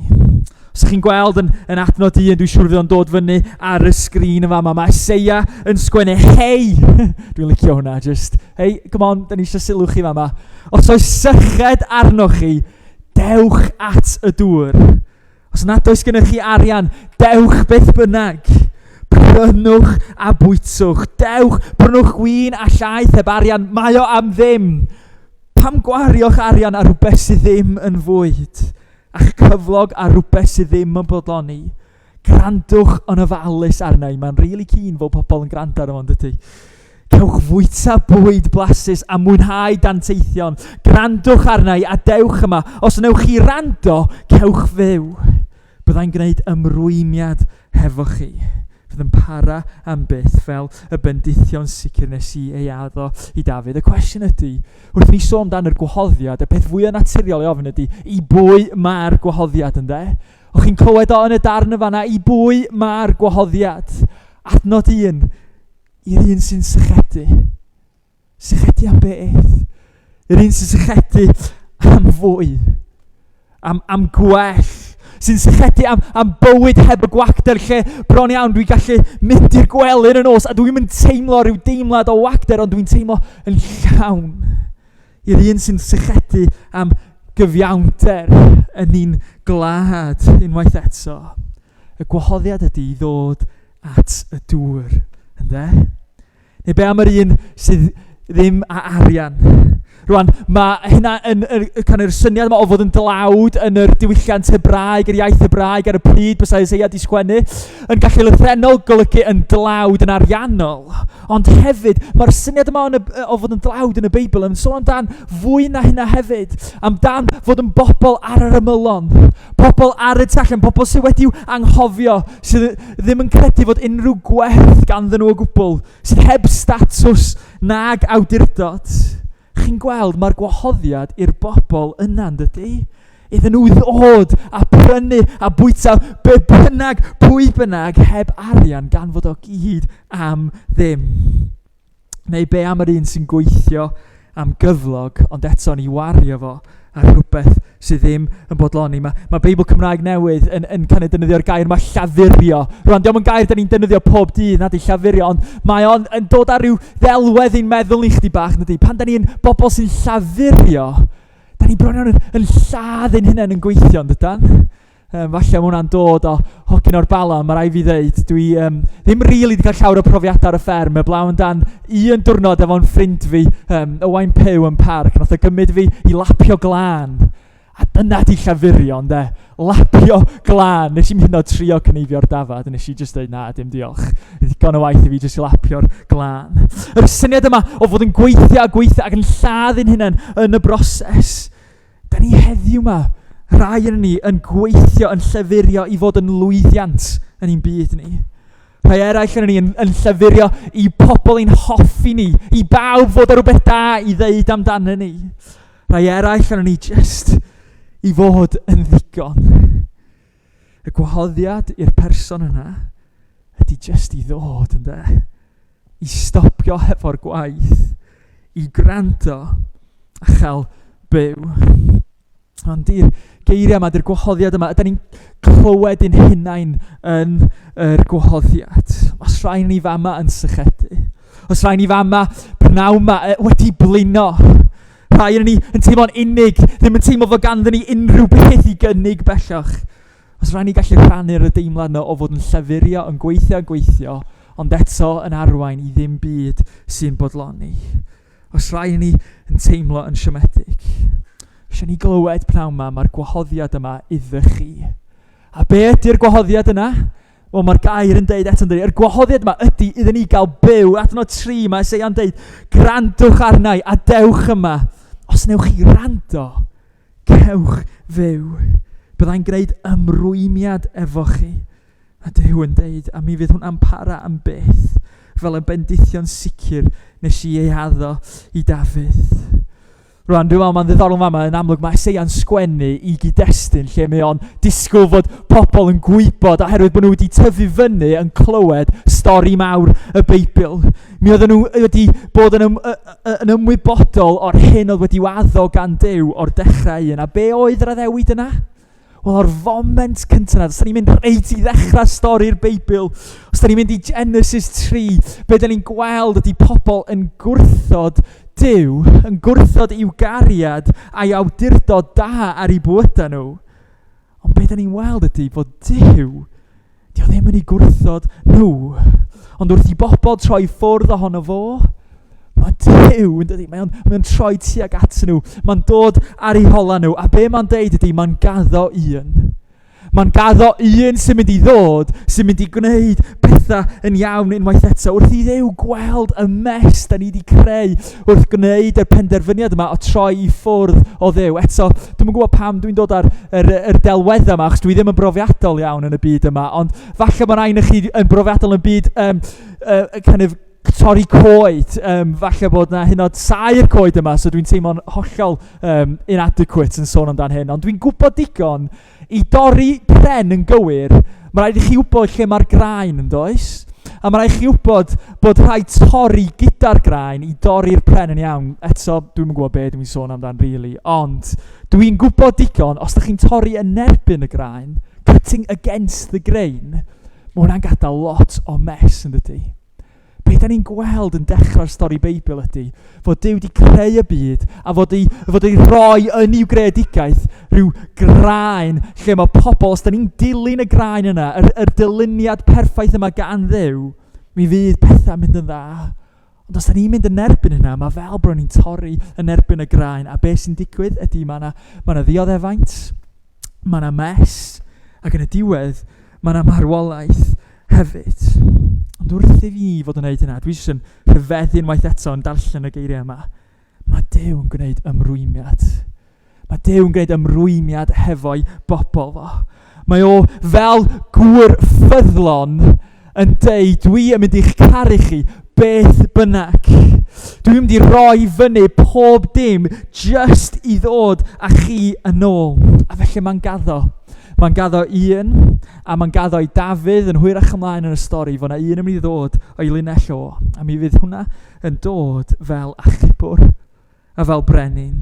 Os ydych chi'n gweld yn, yn adnod un, dwi'n siŵr fydd o'n dod fyny ar y sgrin yn fama. Mae Eseia yn sgwennu, hei! dwi'n licio hwnna, just, hei, come on, dyn ni eisiau sylw chi fama. Os oes syched arnoch chi, dewch at y dŵr. Os nad oes gennych chi arian, dewch beth bynnag. Prynwch a bwytwch. Dewch, prynwch win a llaeth heb arian. Mae o am ddim. Pam gwario'ch arian ar rhywbeth sydd ddim yn fwyd? A'ch cyflog ar rhywbeth sydd ddim yn bodloni? Grandwch yn ofalus arna i. Mae'n rili really keen fod pobl yn gwrando arno fo, dydy? Cewch fwyta bwyd blasus a mwynhau danteithion. Grandwch arna i a dewch yma. Os wnewch chi rando, cewch fyw. Byddai'n gwneud ymrwymiad hefo chi. Fydd yn para am byth fel y bendithion sicr nes i ei addo i Dafydd. Y cwestiwn ydy, wrth ni sôn amdan yr gwahoddiad, y peth fwyaf naturiol ei ofyn ydy, i bwy mae'r gwahoddiad ynde? O'ch chi'n clywed o yn y darn y fanna, i bwy mae'r gwahoddiad? Adnod un, I'r un sy'n sychedu. Sychedu am beth? I'r un sy'n sychedu am fwy. Am, am gwell. sy'n sychedu am, am bywyd heb y gwacter lle bron iawn dwi'n gallu mynd i'r gwely yn y nos a dwi'n mynd teimlo rhyw deimlad o wacter ond dwi'n teimlo yn llawn. I'r un sy'n sychedu am gyfiawnder yn un gwlad unwaith eto. Y gwahoddiad ydy i ddod at y dŵr, ynde? Neu be am yr un sydd ddim â arian? Rwan, mae hynna yn, yn, yn, yn, syniad yma o fod yn dlawd yn yr diwylliant Hebraeg, yr iaith Hebraeg ar y pryd bysa Isaiah di sgwennu, yn gallu lythrennol golygu yn dlawd yn ariannol. Ond hefyd, mae'r syniad yma yn y, o fod yn dlawd yn y Beibl yn sôn amdan fwy na hynna hefyd. Amdan fod yn bobl ar yr ymylon, pobl ar y tu allan, pobl sydd wedi'w anghofio, sydd ddim yn credu fod unrhyw gwerth ganddyn nhw o gwbl, sydd heb statws nag awdurdod. Chi'n gweld, mae'r gwahoddiad i'r bobl yna, yn dydy? Iddyn nhw ddod a prynu a bwyta be bynnag, pwy bynnag, heb arian gan fod o gyd am ddim. Neu be am yr un sy'n gweithio am gyflog, ond eto ni wario fo ar rhywbeth sydd ddim yn bodloni. Mae, mae Beibl Cymraeg Newydd yn, yn kind of defnyddio'r gair yma llafurio. Rwan, diolch yn gair da ni'n defnyddio pob dydd, nad i llafurio, ond mae o'n yn dod ar ryw ddelwedd i'n meddwl ni chdi bach, nadi. Pan da ni'n bobl sy'n llafurio, da ni bron iawn yn, yn lladd ein hunain yn gweithio, yn dydan? Um, falle mae hwnna'n dod o hogyn o'r Bala, mae rai fi ddeud, dwi um, ddim rili really wedi cael llawer o profiadau ar y fferm, eblaw yn dan un diwrnod efo'n ffrind fi, um, Owain Pew yn parc, nath o gymryd fi i lapio glân. A dyna di llafurio, ynde? Lapio glân. Nes i'm hyd yn oed trio cneifio'r dafad, nes i jyst dweud na, dim diolch. Ddigon o waith i fi jyst i lapio'r glân. Yr syniad yma o fod yn gweithio a gweithio ac yn lladd ein hunain yn y broses. Da ni heddiw 'ma, rai yn ni, yn gweithio, yn llafurio i fod yn lwyddiant yn ein byd ni. Rhai eraill yn ni yn, yn llafurio i pobl ein hoffi ni, i bawb fod ar rhywbeth da i ddeud amdano ni. Rhai eraill yn ni just i fod yn ddigon. Y gwahoddiad i'r person yna ydy just i ddod, ynde? I stopio hefo'r gwaith, i gwrando a chael byw. Ond di'r geiriau yma, di'r gwahoddiad yma, ydy ni'n clywed ein hunain yn yr gwahoddiad. Os rhai ni fama yn sychedu, os rhai ni fama pnawn ma wedi blino, rhai yn ni yn teimlo'n unig, ddim yn teimlo fod ganddyn ni unrhyw beth i gynnig bellach. Os rhaid ni gallu rhannu'r deimlad yna o fod yn llafurio, yn gweithio a gweithio, ond eto yn arwain i ddim byd sy'n bodloni. Os rhaid ni yn teimlo yn siomedig, eisiau ni glywed pnawn yma, mae'r gwahoddiad yma iddo chi. A be ydy'r gwahoddiad yna? Wel, mae'r gair yn deud eto, yn dweud, yr gwahoddiad yma ydy iddyn ni gael byw. Adnod 3, mae Eseia'n deud, grandwch arnau a dewch yma. Os newch chi rando, Cewch fyw. Byddai'n gwneud ymrwymiad efo chi. A Duw yn deud, a mi fydd hwnna'n para am byth, fel y bendithion sicr nes i ei addo i Dafydd. Rwan, dwi'n meddwl mae'n ddiddorol fama, yn amlwg mae Eseia'n sgwennu i gyd-destun lle mae o'n disgwyl fod pobl yn gwybod oherwydd bod nhw wedi tyfu fyny yn clywed stori mawr y Beibl. Mi oedden nhw wedi bod yn, ym, yn ymwybodol o'r hyn oedd wedi addo gan Duw o'r dechrau un. A be oedd yr addewid yna? Wel, o'r foment cyntaf yna, os da ni'n mynd reit i ddechrau stori'r Beibl, os da ni'n mynd i Genesis 3, be da ni'n gweld ydy pobl yn gwrthod Duw, yn gwrthod i'w gariad a'i awdurdod da ar eu bywydau nhw. Ond be da ni'n weld ydy fod Duw, dio ddim yn ei gwrthod nhw. Ond wrth i bobl troi ffwrdd ohono fo, mae Duw yn dydi, mae o'n, mae o'n troi tuag at nhw, mae'n dod ar eu hola nhw, a be mae'n deud ydy, mae'n gaddo un. Mae'n gaddo un sy'n mynd i ddod, sy'n mynd i gwneud pethau yn iawn unwaith eto. Wrth i Dduw gweld y mess da ni wedi creu wrth gwneud y penderfyniad yma o troi i ffwrdd o Dduw. Eto, dwi'n gwybod pam dwi'n dod ar yr, yr delweddau yma, achos dwi ddim yn brofiadol iawn yn y byd yma, ond falle bod rhaid chi yn brofiadol yn byd um, kind of torri coed. Um, falle bod na hyn oed saer coed yma, so dwi'n teimlo'n hollol um, inadequate yn sôn amdan hyn. Ond dwi'n gwybod digon i dorri pren yn gywir, mae rhaid i chi wybod lle mae'r graen yn does? A mae rhaid i chi wybod bod rhaid torri gyda'r graen i dorri'r pren yn iawn. Eto, dwi'n gwybod be dwi'n sôn amdan, really. Ond dwi'n gwybod digon, os ydych chi'n torri yn erbyn y graen, cutting against the grain, mae hwnna'n gadael lot o mess yn dydy. Be da ni'n gweld yn dechrau'r stori Beibl ydy fod Duw wedi creu y byd a fod ei, fod ei roi yn i'w greadigaeth rhyw graen lle mae pobl, os da ni'n dilyn y graen yna, yr, yr dyluniad perffaith yma gan Dduw, mi fydd pethau'n mynd yn dda. Ond os da ni'n mynd yn erbyn hynna, mae fel bod ni'n torri yn erbyn y graen. A beth sy'n digwydd ydy mae yna ma ddioddefaint, mae yna mess, ac yn y diwedd mae yna marwolaeth hefyd. Ond wrth i fi fod yn gwneud hynna, dwi jyst yn rhyfeddu unwaith eto yn darllen y geiriau yma. Mae Duw yn gwneud ymrwymiad. Mae Duw yn gwneud ymrwymiad hefo'i bobl fo. Mae o fel gŵr ffyddlon yn deud, dwi yn mynd i'ch caru chi beth bynnag. Dwi'n mynd i roi fyny pob dim just i ddod â chi yn ôl. A felly mae'n gaddo. Mae'n gaddo un, a mae'n gaddo i Dafydd yn hwyrach ymlaen yn y stori fod yna un yn mynd i ddod o'i linell o. A mi fydd hwnna yn dod fel achubwr a fel brenin.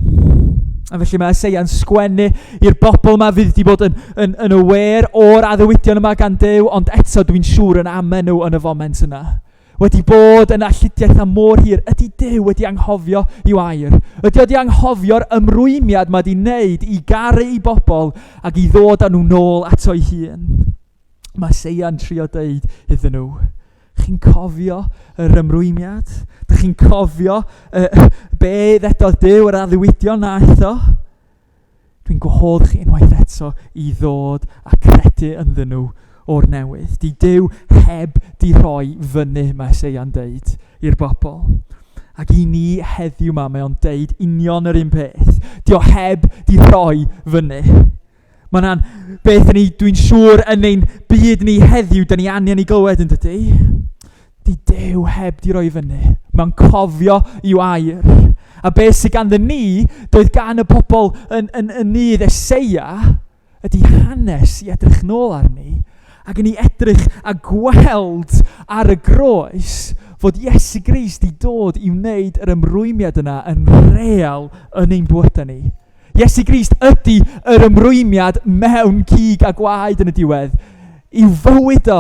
A felly mae Eseia'n sgwennu i'r bobl yma fydd wedi bod yn, yn, yn aware o'r addewidion yma gan Duw, ond eto dwi'n siŵr yn amen nhw yn y foment yna. Wedi bod yn alltudiaeth am mor hir, ydy Duw wedi anghofio i'w air? Ydy wedi anghofio'r ymrwymiad mae wedi wneud i garu i bobl ac i ddod â nhw nôl ato'i hun? Mae Eseia'n trio deud iddyn nhw, chi'n cofio yr ymrwymiad? Dych chi'n cofio uh, be ddedodd Duw yr addewidion na eto? Dwi'n gwahodd chi unwaith eto i ddod a credu ynddyn nhw o'r newydd. Di Duw heb di rhoi fyny, mae Eseia'n deud i'r bobl. Ac i ni heddiw ma, mae o'n deud union yr un peth. Di o heb di rhoi fyny. Mae hwnna'n beth ni, dwi'n siŵr, yn ein byd ni heddiw, da ni angen i glywed yn dydy. Di Duw heb di roi fyny. Mae'n cofio i'w air. A beth sydd ganddo ni, doedd gan y pobl yn, yn, yn nydd Eseia, ydy hanes i edrych nôl arni, ac yn ei edrych a gweld ar y groes fod Iesu Grist i dod i wneud yr ymrwymiad yna yn real yn ein bywydau ni. Iesu Grist ydy yr ymrwymiad mewn cig a gwaed yn y diwedd. I'w fywyd o,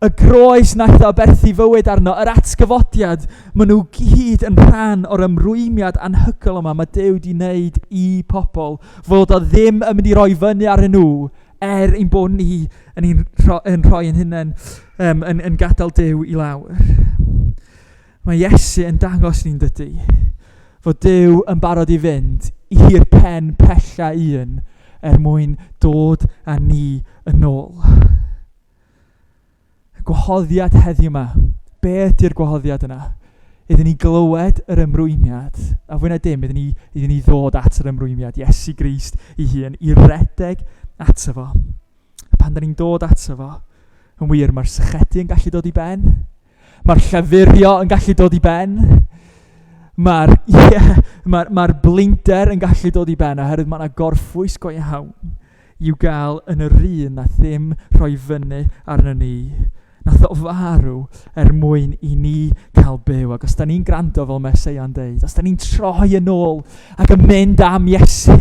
y groes nath o aberthu fywyd arno, yr atgyfodiad, maen nhw gyd yn rhan o'r ymrwymiad anhygoel yma mae Duw di wneud i pobl, fod o ddim yn mynd i roi fyny ar nhw, er ein bod ni yn, ein rho, yn rhoi yn hunain, um, yn, yn gadael Duw i lawr. Mae Iesu yn dangos ni'n dydy, fod Duw yn barod i fynd i'r pen pella un er mwyn dod â ni yn ôl. Y gwahoddiad heddiw yma, be ydy'r gwahoddiad yna? Iddyn ni glywed yr ymrwymiad, a fwy na dim, iddyn ni, iddyn ni ddod at yr ymrwymiad, Iesu Grist ei hun, i redeg ato fo. A pan da ni'n dod ato fo, yn wir, mae'r sychedu yn gallu dod i ben, Mae'r llafurio yn gallu dod i ben. Mae'r yeah, mae, mae blinder yn gallu dod i ben oherwydd mae yna gorffwys go iawn i'w gael yn yr un na ddim rhoi fyny arno ni. Nath o farw er mwyn i ni cael byw. Ac os da ni'n gwrando fel mae Eseia'n deud, os da ni'n troi yn ôl ac yn mynd am Iesu,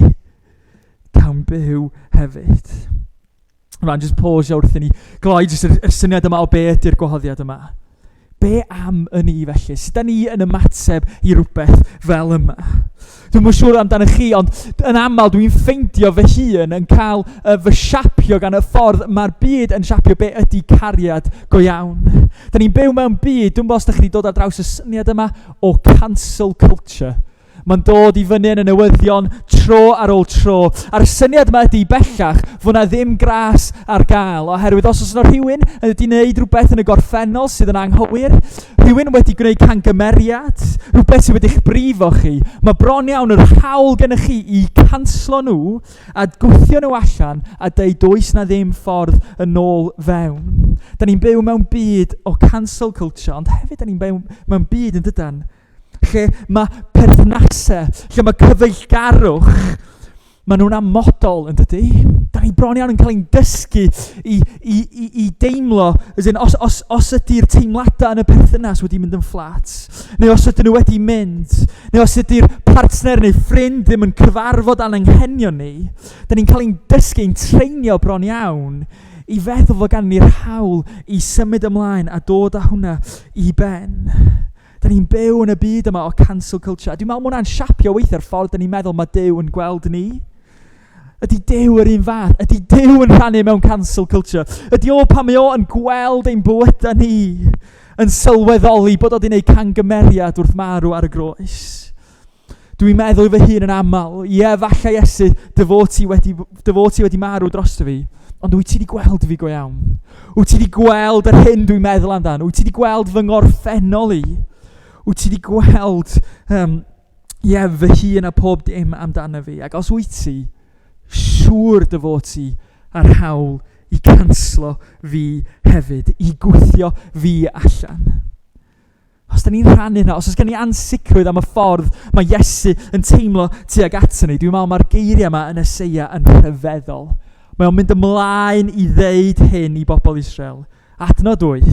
cawn byw hefyd. Rwan, jyst pause wrth i ni gloi jyst yr, yr syniad yma o be ydy'r gwahoddiad yma. Be am y ni felly? Sut da ni yn ymateb i rhywbeth fel yma? Dwi'n yn siŵr amdano chi, ond yn aml dwi'n ffeindio fy hun yn cael uh, fy siapio gan y ffordd mae'r byd yn siapio be ydy cariad go iawn. Da ni'n byw mewn byd, dwi'n bod os da chi wedi dod ar draws y syniad yma o cancel culture. Mae'n dod i fyny yn y newyddion tro ar ôl tro. A'r syniad yma ydy bellach fod na ddim gras ar gael, oherwydd os oes yna rhywun wedi gwneud rhywbeth yn y gorffennol sydd yn anghywir, rhywun wedi gwneud cangymeriad, rhywbeth sydd wedi'ch brifo chi, mae bron iawn yr hawl gennych chi i canslo nhw a gwthio nhw allan a deud does na ddim ffordd yn ôl fewn. Da ni'n byw mewn byd o cancel culture, ond hefyd da ni'n byw mewn byd yn dydan lle mae perthnasau, lle mae cyfeillgarwch, maen nhw'n amodol yn dydy. Da ni bron iawn yn cael ein dysgu i, i, i, i deimlo, as in, os, os, os ydy'r teimladau yn y perthynas wedi mynd yn fflat, neu os ydyn nhw wedi mynd, neu os ydy'r partner neu ffrind ddim yn cyfarfod â'n anghenion ni, da ni'n cael ein dysgu, ein treinio bron iawn I feddwl fod gan ni'r hawl i symud ymlaen a dod â hwnna i ben. Da ni'n byw yn y byd yma o cancel culture. A dwi'n meddwl mae hwnna'n siapio weithiau'r ffordd da ni'n meddwl mae Duw yn gweld ni. Ydy Duw yr un fath? Ydy Duw yn rhannu mewn cancel culture? Ydy o pan mae o yn gweld ein bywydau ni yn sylweddoli bod o wedi gwneud cangymeriad wrth marw ar y groes? Dwi'n meddwl i fy hun yn aml, ie, yeah, falle Iesu, dy fod ti wedi, dy fod ti wedi marw drosto fi, ond wyt ti wedi gweld fi go iawn? Wyt ti wedi gweld yr hyn dwi'n meddwl amdano? Wyt ti wedi gweld fy ngorffennol i? Wyt ti wedi gweld um, yeah, fy hun a pob dim amdano fi? Ac os wyt ti, siŵr dy fod ti a'r hawl i canslo fi hefyd, i gwthio fi allan. Os da ni'n rhannu hynna, os oes gen ni ansicrwydd am y ffordd mae Iesu yn teimlo tuag ato ni, dwi'n meddwl mae'r geiriau yma yn Eseia yn rhyfeddol. Mae o'n mynd ymlaen i ddeud hyn i bobl Israel. Adnod 8,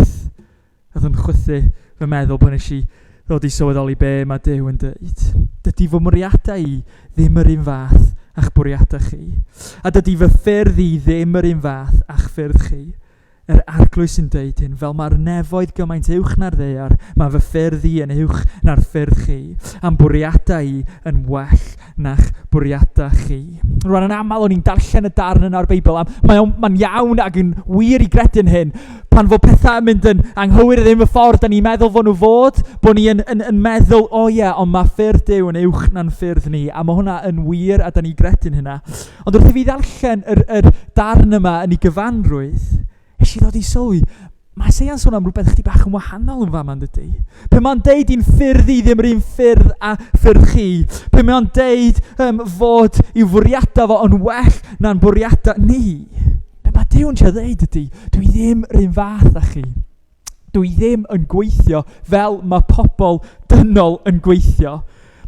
oedd yn chwythu fy meddwl pan nes i ddod i sylweddoli be mae Duw yn dweud. Dydy fy mwriadau i ddim yr un fath a'ch bwriadau chi. A dydy fy ffyrdd i ddim yr un fath a'ch ffyrdd chi. Yr Arglwydd sy'n dweud hyn, fel mae'r nefoedd gymaint uwch na'r ddaear, mae fy ffyrdd i yn uwch na'r ffyrdd chi, a'm bwriadau i yn well na'ch bwriadau chi. Rwan yn aml o'n i'n darllen y darn yna o'r Beibl, a mae'n mae iawn ac yn wir i gredu yn hyn, pan fod pethau yn mynd yn anghywir ddim y ffordd da ni'n meddwl fod nhw fod, bod ni yn, yn, yn meddwl, o oh ie, yeah, ond mae ffyrdd Duw yn uwch na'n ffyrdd ni, a mae hwnna yn wir a da ni'n gredu'n hynna. Ond wrth i fi ddarllen yr, yr darn yma yn ei gyfanrwydd, nes i ddod i sylwi, mae Eseia'n sôn am rhywbeth chdi bach yn wahanol yn fama, yn dydy? Pe mae'n deud i'n ffyrdd i ddim yr un ffyrdd a ffyrdd chi. Pe mae'n deud um, fod i'w fwriadau fo yn well na'n bwriadau ni. Be mae Duw'n trio ddeud ydy, dwi ddim yr un fath â chi. Dwi ddim yn gweithio fel mae pobl dynol yn gweithio.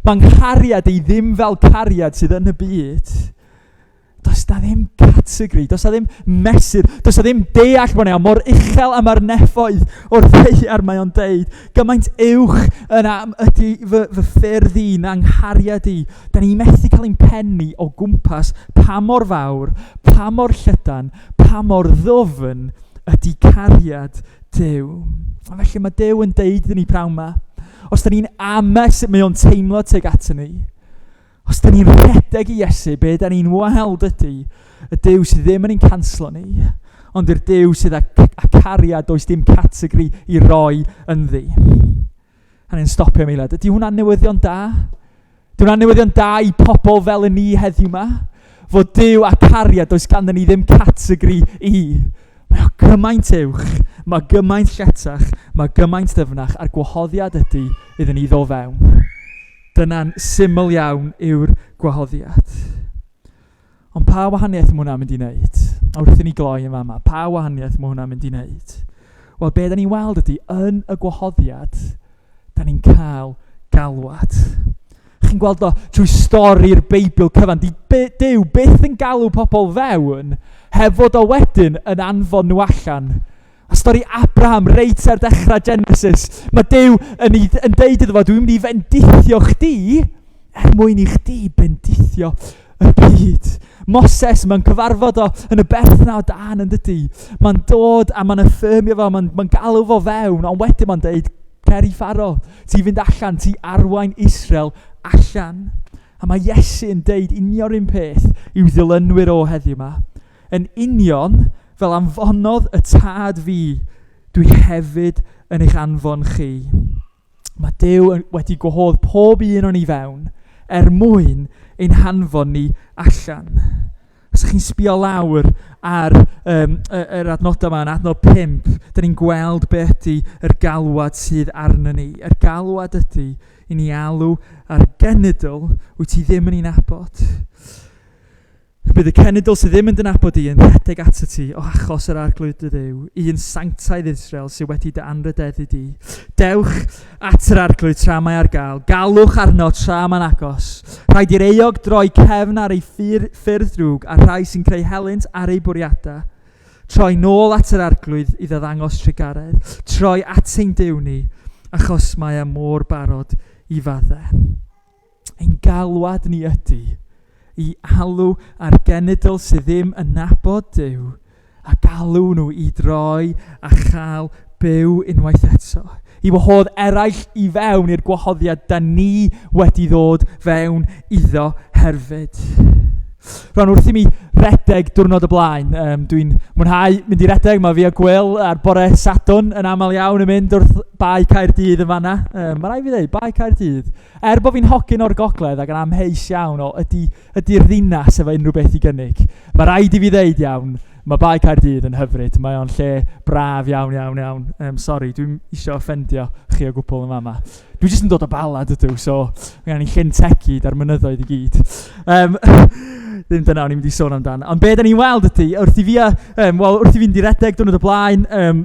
Mae nghariad i ddim fel cariad sydd yn y byd. Does na ddim categori, does na ddim mesur, does na ddim deall bod mor uchel am mae'r nefoedd o'r ddaear mae o'n deud. Gymaint uwch yn am ydy fy, fy ffyrdd i na nghariad i. Da ni methu cael ein penni o gwmpas pa mor fawr, pa mor llydan, pa mor ddwfn ydy cariad Duw. A felly mae Duw yn deud i ni prawn ma, os da ni'n ame sut mae o'n teimlo tuag ato ni, os da ni'n rhedeg i Iesu, be da ni'n weld ydy y Duw sydd ddim yn ein canslo ni, ond i'r Duw sydd â, â cariad does dim categori i roi ynddi. A ni'n stopio am eiliad. Ydy hwnna'n newyddion da? Ydy hwnna'n newyddion da i pobl fel y ni heddiw ma? Fod Duw a cariad, does ganddyn ni ddim categori i. Mae o gymaint uwch, mae gymaint lletach, mae gymaint dyfnach, a'r gwahoddiad ydy iddyn ni ddod fewn. Dyna'n syml iawn yw'r gwahoddiad. Ond pa wahaniaeth mae hwnna'n mynd i wneud? A wrth i ni gloi yn fama, pa wahaniaeth mae hwnna'n mynd i wneud? Wel, be da ni'n weld ydy, yn y gwahoddiad, da ni'n cael galwad. Chi'n gweld o trwy stori'r Beibl cyfan. Di Duw byth yn galw pobl fewn, heb fod o wedyn yn anfon nhw allan. A stori Abraham reit ar dechrau Genesis. Mae Duw yn, ei, yn deud iddo fo, dwi'n mynd i fendithio chdi er mwyn i chdi bendithio y byd. Moses, mae'n cyfarfod o yn y berthna o dan yn dydy. Mae'n dod a mae'n affirmio fo, mae'n mae galw fo fewn, ond wedyn mae'n deud, cer i Pharo, ti fynd allan, ti arwain Israel allan. A mae Iesu yn deud union un peth i'w ddilynwyr o heddiw yma. Yn union fel anfonodd y Tad fi, dwi hefyd yn eich anfon chi. Mae Duw wedi gwahodd pob un o'n i fewn er mwyn ein hanfon ni allan. Os ydych chi'n sbio lawr ar um, yr adnodau yma, yn adnod 5, dyn ni'n gweld be ydy yr galwad sydd arno ni. Yr galwad ydy i ni alw ar genedl wyt ti ddim yn ei nabod. Bydd y cenedl sydd ddim yn dy nabod di yn rhedeg atat ti o achos yr Arglwydd dy Dduw, un sanctaidd Israel sydd wedi dy anrhydeddu di. Dewch at yr Arglwydd tra mae ar gael, galwch arno tra mae'n agos. Rhaid i'r euog droi cefn ar ei ffyrdd drwg a'r rhai sy'n creu helynt ar eu bwriadau. Troi nôl at yr Arglwydd i ddaddangos trugaredd. Troi at ein Duw ni, achos mae e mor barod i faddau. Ein galwad ni ydy i alw ar genedl sydd ddim yn nabod Duw A galw nhw i droi a chael byw unwaith eto. I wahodd eraill i fewn i'r gwahoddiad da ni wedi ddod fewn iddo hefyd. Rwan, wrth i mi redeg diwrnod y blaen, dwi'n mwynhau mynd i redeg, mae fi a Gwyl ar bore Sadwrn yn aml iawn yn mynd wrth Bae Caerdydd yn fanna. Mae rhaid fi ddeud, Bae Caerdydd. Er bod fi'n hogyn o'r gogledd ac yn amheus iawn o ydy, ydy'r ddinas efo unrhyw beth i gynnig, mae rhaid i fi ddeud iawn, mae Bae Caerdydd yn hyfryd. Mae o'n lle braf iawn, iawn, iawn. Sori, dwi'n isio offendio chi o gwbl yn fama. Dwi jyst yn dod o Bala, dydw, so mae gen i Llyn Tegid a'r mynyddoedd i gyd. Ddim dyna o'n i'n mynd i sôn amdan. Ond be da ni'n weld ydy, wrth i fi, a, wel, wrth i fynd i redeg diwrnod y blaen,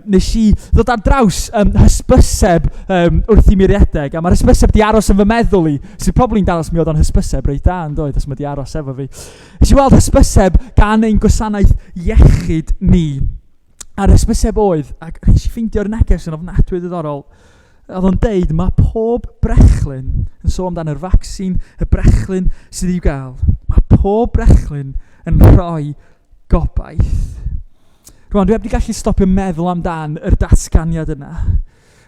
nes i ddod ar draws hysbyseb wrth i mi redeg, a mae'r hysbyseb di aros yn fy meddwl i, sydd probably'n dangos mi oedd o'n hysbyseb reit da yn doedd, os mae di aros efo fi. Nes i weld hysbyseb gan ein gwasanaeth iechyd ni. A'r hysbyseb oedd, ac nes i ffeindio'r neges yn ofnadwy ddiddorol, oedd o'n deud mae pob brechlyn yn sôn amdan yr vaccine, y brechlyn sydd i'w gael. Mae pob brechlyn yn rhoi gobaith. Rwan, dwi heb di gallu stopio meddwl amdan yr datganiad yna.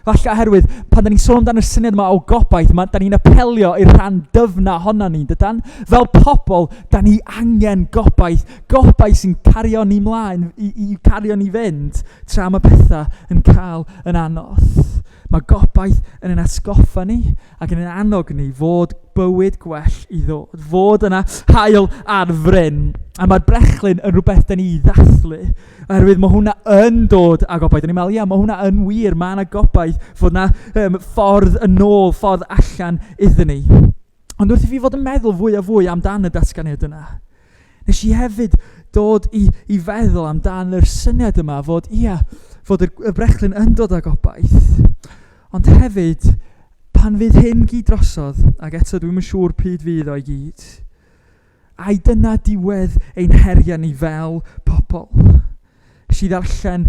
Falle oherwydd, pan da ni'n sôn amdano'r syniad yma o gobaith, ma, da ni'n apelio i'r rhan dyfna honna ni, dydan? Fel pobl, da ni angen gobaith, gobaith sy'n cario ni mlaen, i cario ni fynd, tra mae pethau yn cael yn anodd. Mae gobaith yn ein atgoffa ni ac yn ein annog ni fod bywyd gwell i ddod, fod yna haul ar fryn. A mae'r brechlyn yn rhywbeth da ni i ddathlu, oherwydd mae hwnna yn dod â gobaith. Da ni'n meddwl, ia, mae hwnna yn wir, mae yna gobaith fod yna ffordd yn ôl, ffordd allan iddyn ni. Ond wrth i fi fod yn meddwl fwy a fwy amdan y datganiad yna, nes i hefyd dod i feddwl amdan yr syniad yma fod, ia, fod y brechlyn yn dod â gobaith. Ond hefyd, pan fydd hyn gyd drosodd, ac eto dwi'm yn siŵr pryd fydd o i gyd, ai dyna diwedd ein heriau ni fel pobl? Nes i ddarllen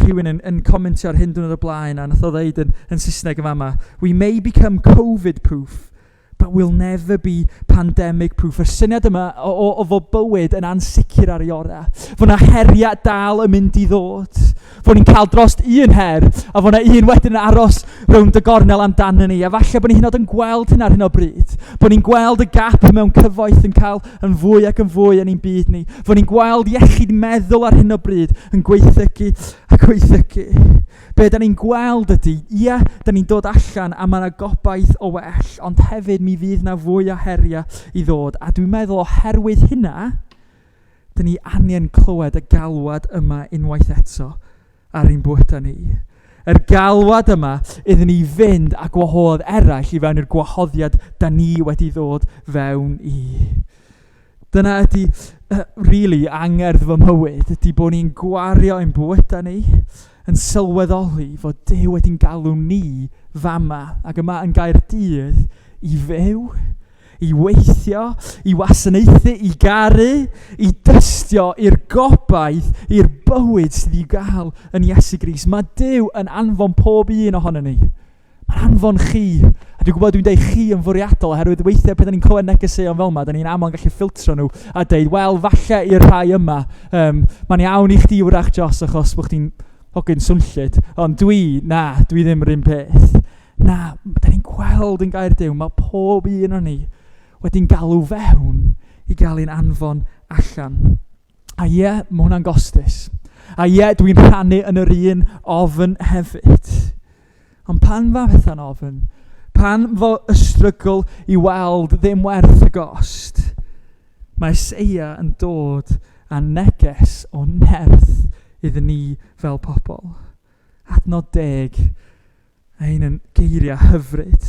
rhywun yn comentio ar hyn diwrnod o blaen, a nath o ddeud yn Saesneg yn fama, We may become COVID-proof, but we'll never be pandemic-proof. Y syniad yma o fod bywyd yn ansicr ar ei orau. Fod na heriau dal yn mynd i ddod. Fod ni'n cael drost un her, a fod na un wedyn yn aros rownd y gornel amdano ni. A falle bod ni hyd yn oed yn gweld hynna ar hyn o bryd. Bod ni'n gweld y gap mewn cyfoeth yn cael yn fwy ac yn fwy yn ein byd ni. Fod ni'n gweld iechyd meddwl ar hyn o bryd yn gwaethygu a gwaethygu. Be da ni'n gweld ydy, ie, da ni'n dod allan a mae yna gobaith o well, ond hefyd mi fydd yna fwy o heriau i ddod. A dwi'n meddwl oherwydd hynna, da ni angen clywed y galwad yma unwaith eto ar ein bywydau ni. Yr galwad yma iddyn ni fynd a gwahodd eraill i fewn i'r gwahoddiad da ni wedi ddod fewn i. Dyna ydy, really, angerdd fy mywyd, ydy bod ni'n gwario ein bywydau ni yn sylweddoli fod Duw wedi'n galw ni fama ac yma yn Gaerdydd i fyw, i weithio, i wasanaethu, i garu, i dystio i'r gobaith, i'r bywyd sydd i'w gael yn Iesu Grist. Mae Duw yn anfon pob un ohono ni. Mae'n anfon chi. A dwi'n gwybod dwi'n deud chi yn fwriadol, oherwydd weithiau pan da ni'n clywed negeseuon fel yma, da ni'n aml yn gallu ffiltro nhw a deud, wel, falle i'r rhai yma, mae'n iawn i chdi wrach, Jos, achos bod chdi'n hogyn swnllyd, ond dwi, na, dwi ddim yr un peth. Na, da ni'n gweld yn gair Duw, mae pob un o'n ni wedi'n galw fewn i gael ein anfon allan. A ie, mae hwnna'n gostus. A ie, dwi'n rhannu yn yr un ofn hefyd. Ond pan fa pethau'n ofn, pan fo y strygl i weld ddim werth y gost, mae Eseia yn dod â neges o nerth iddyn ni fel pobl. Adnod 10, a hyn yn geiriau hyfryd.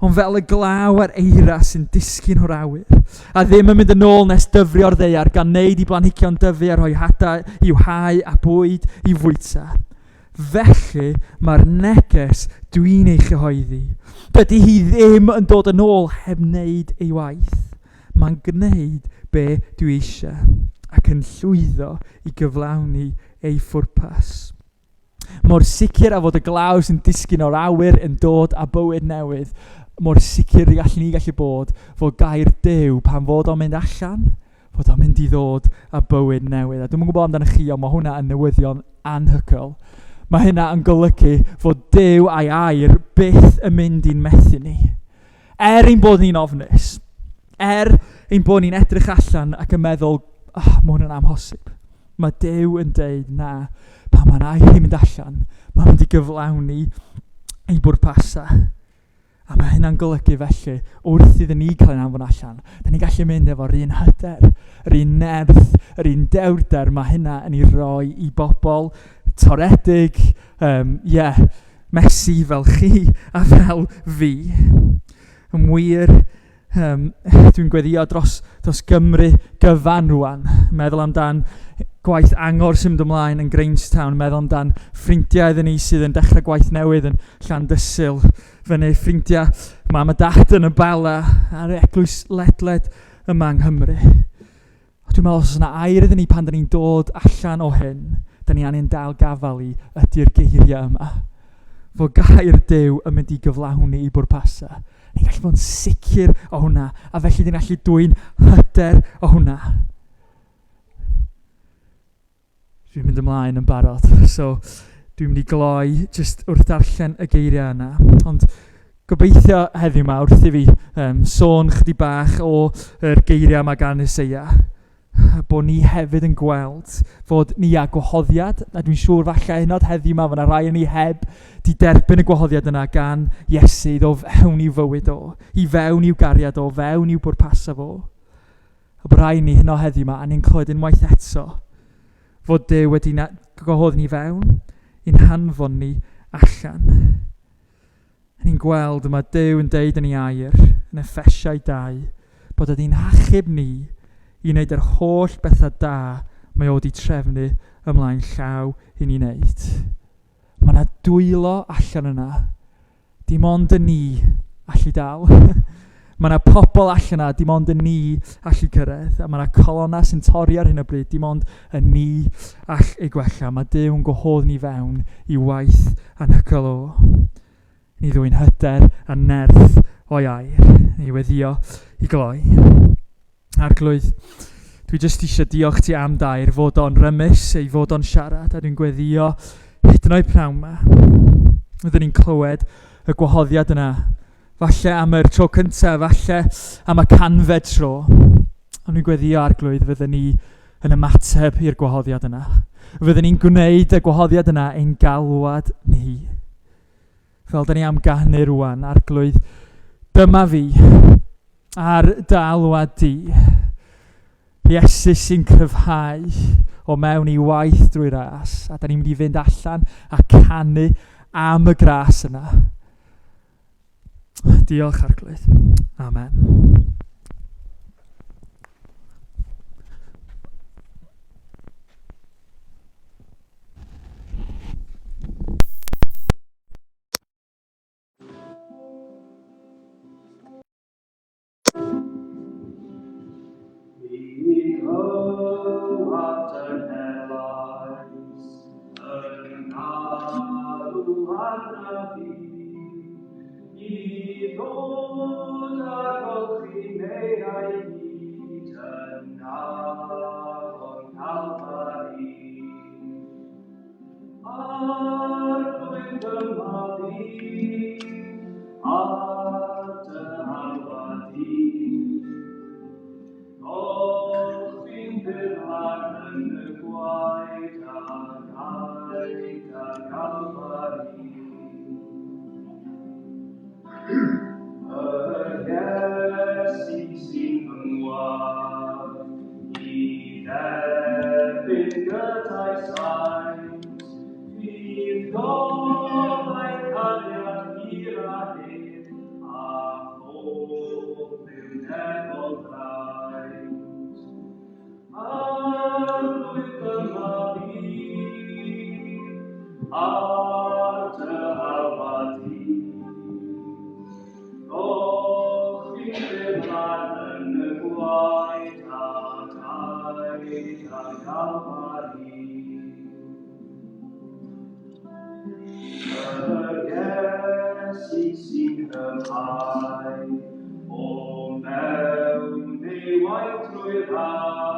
Ond fel y glaw a'r eira sy'n disgyn o'r awyr, a ddim yn mynd yn ôl nes dyfrio'r ddaear, gan wneud i blanhigion dyfu a rhoi hadau i'w hau a bwyd i fwyta. Felly mae'r neges dwi'n ei chyhoeddi. Dydy hi ddim yn dod yn ôl heb wneud ei waith. Mae'n gwneud be dwi eisiau ac yn llwyddo i gyflawni ei phwrpas. Mor sicr â fod y glaw sy'n disgyn o'r awyr yn dod â bywyd newydd, mor sicr y gallwn ni gallu bod fod gair Duw pan fod o'n mynd allan, Fod o'n mynd i ddod â bywyd newydd. A dwi'm yn gwybod amdanoch chi, ond mae hwnna yn newyddion anhygoel. Mae hynna yn golygu fod Duw a'i air byth yn mynd i'n methu ni. Er ein bod ni'n ofnus, er ein bod ni'n edrych allan ac yn meddwl, oh, mae hwn yn amhosib. Mae Duw yn deud, na, pan mae'n air i'n mynd allan, mae'n mynd i gyflawni ei bwrpasau. A mae hynna'n golygu felly, wrth iddyn ni cael ein anfon allan, da ni'n gallu mynd efo'r un hyder, yr un nerth, yr un dewrder mae hynna yn ei roi i bobl toredig, yeah, messy fel chi a fel fi. Yn wir, dwi'n gweddio dros Gymru gyfan rwan. Meddwl amdan gwaith angor sy'n mynd ymlaen yn Grangetown, meddwl amdan ffrindiau iddyn ni sydd yn dechrau gwaith newydd yn Llandysul, fyny ffrindiau mam a dad yn y Bala a'r eglwys ledled yma yng Nghymru. A dwi'n meddwl os oes yna air iddyn ni pan da ni'n dod allan o hyn, da ni angen dal gafael i ydy'r geiriau yma. Fod gair Duw yn mynd i gyflawni i bwrpasau. Ni'n gallu bod yn sicr o hwnna, a felly ni'n gallu dwyn hyder o hwnna. Dwi'n mynd ymlaen yn barod, so dwi'n mynd i gloi jyst wrth darllen y geiriau yna. Ond gobeithio heddiw yma wrth i fi sôn chydig bach o'r geiriau yma gan Eseia, bod ni hefyd yn gweld fod ni â gwahoddiad, a dwi'n siŵr falle hyd yn oed heddiw yma, fod yna rai yn ni heb di derbyn y gwahoddiad yna gan Iesu i ddod fewn i'w fywyd o, i fewn i'w gariad o, fewn i'w bwrpasau fo. A bod rai ni hyn o heddiw yma, a ni'n clywed unwaith eto fod Duw wedi gwahodd ni fewn, i'n hanfon ni allan. Ni'n gweld mae Duw yn deud yn ei air, yn Effesiau 2, bod wedi'n hachub ni i wneud yr holl bethau da mae o wedi trefnu ymlaen llaw i ni wneud. Mae yna dwylo allan yna, dim ond y ni allu dal. Mae yna pobl allan yna, dim ond y ni allu cyrraedd. A mae yna colonnau sy'n torri ar hyn o bryd, dim ond y ni all ei gwella. Mae Duw yn gwahodd ni fewn i waith anhygoel o. Ni ddwyn hyder a nerth o'i air. Ni weddio i gloi. Arglwydd, dwi jyst eisiau diolch ti am dair fod o'n rymus, ei fod o'n siarad, a dwi'n gweddio hyd yn oed pnawn yma. Rydyn ni'n clywed y gwahoddiad yna, falle am yr tro cyntaf, falle am y canfed tro. Ond dwi'n gweddio Arglwydd fydden ni yn ymateb i'r gwahoddiad yna. Fydden ni'n gwneud y gwahoddiad yna ein galwad ni. Fel da ni am ganu rwan, Arglwydd, dyma fi ar dy alwad di. Iesu sy'n cryfhau o mewn i waith drwy ras, a da ni'n mynd i fynd allan a canu am y gras yna. Diolch, Arglwydd. Amen. I ddod a golchi meirau hyd yn afon Calfari. Arglwydd dyma fi, ar dy alwad di. Golchi'n bur-lan yn y gwaed a gaed ar Galfari. Yr Iesu sy'n fy ngwadd, i dderbyn gyda'i saint, fydd gobaith cariad hir a hir, a phob rhyw nefol fraint. Arglwydd dyma fi, ar dy alwad di. Golchi bur-lan yn y gwaed a daed ar Galfari. Yr Iesu sy'n cryfhau o mewn ei waith drwy'r ras.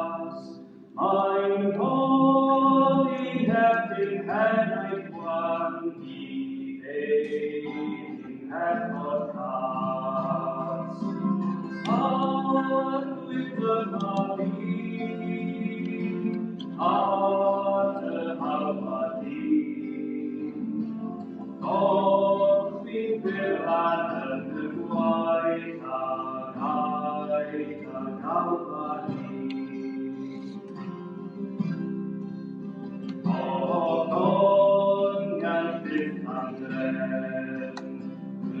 Ar dy alwad di. Coch fi'n bylan yn y gwaed ac aed ar Galfari. Ogoniant byth am drefn, y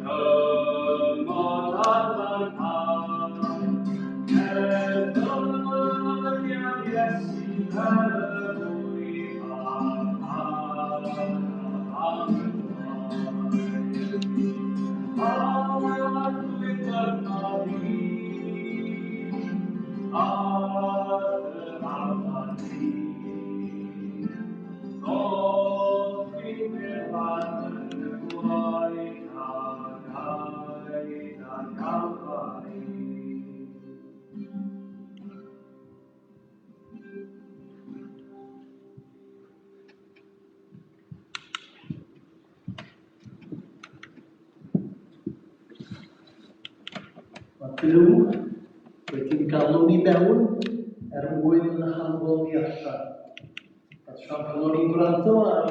cymod ar lanhau, Erfyniad Iesu fel y bwyd a'r am y gwaed. Arglwydd dynfa fi, ar dy alwad di. Coch fi'n bylan yn y gwaed ac aed ar Galfari. Mae Duw wedi'n galw ni mewn er mwyn yn hanfon ni allan. A tra pan o'n i'n gwrando ar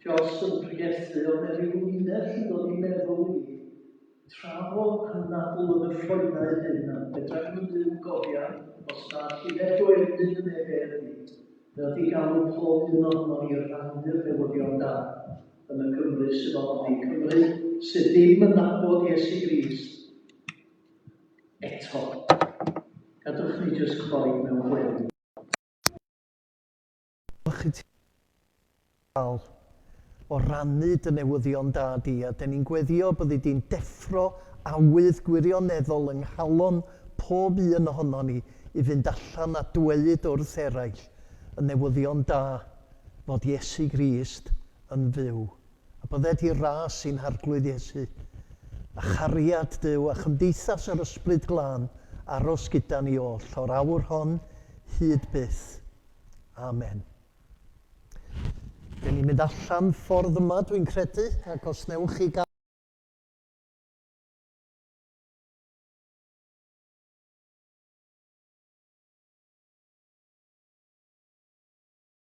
Jos yn pregethu, oedd 'na ryw linell yn dod i meddwl i, tra fo anadl yn y ffroenau hyn, a fedra i'm yn byw gofia, os na llinell o emyn yn ei fe ydi, mae o 'di galw pob un ohonon ni i rannu'r newyddion da yn y Gymru sydd ohoni, Cymru sydd ddim yn nabod Iesu Grist eto. Gadwch ni jyst cloi mewn gweddi. Diolch i ti gael o rannu dy newyddion da di, a den ni'n gweddio byddi di'n deffro awydd gwirioneddol yng nghalon pob un ohonon ni i fynd allan a dweud wrth eraill y newyddion da fod Iesu Grist yn fyw. A bydded i ras i'n Harglwydd Iesu, a chariad Duw a chymdeithas yr Ysbryd Glân aros gyda ni oll, o'r awr hon hyd byth. Amen. Dyn ni'n mynd allan ffordd yma, dwi'n credu, ac os newch chi gael...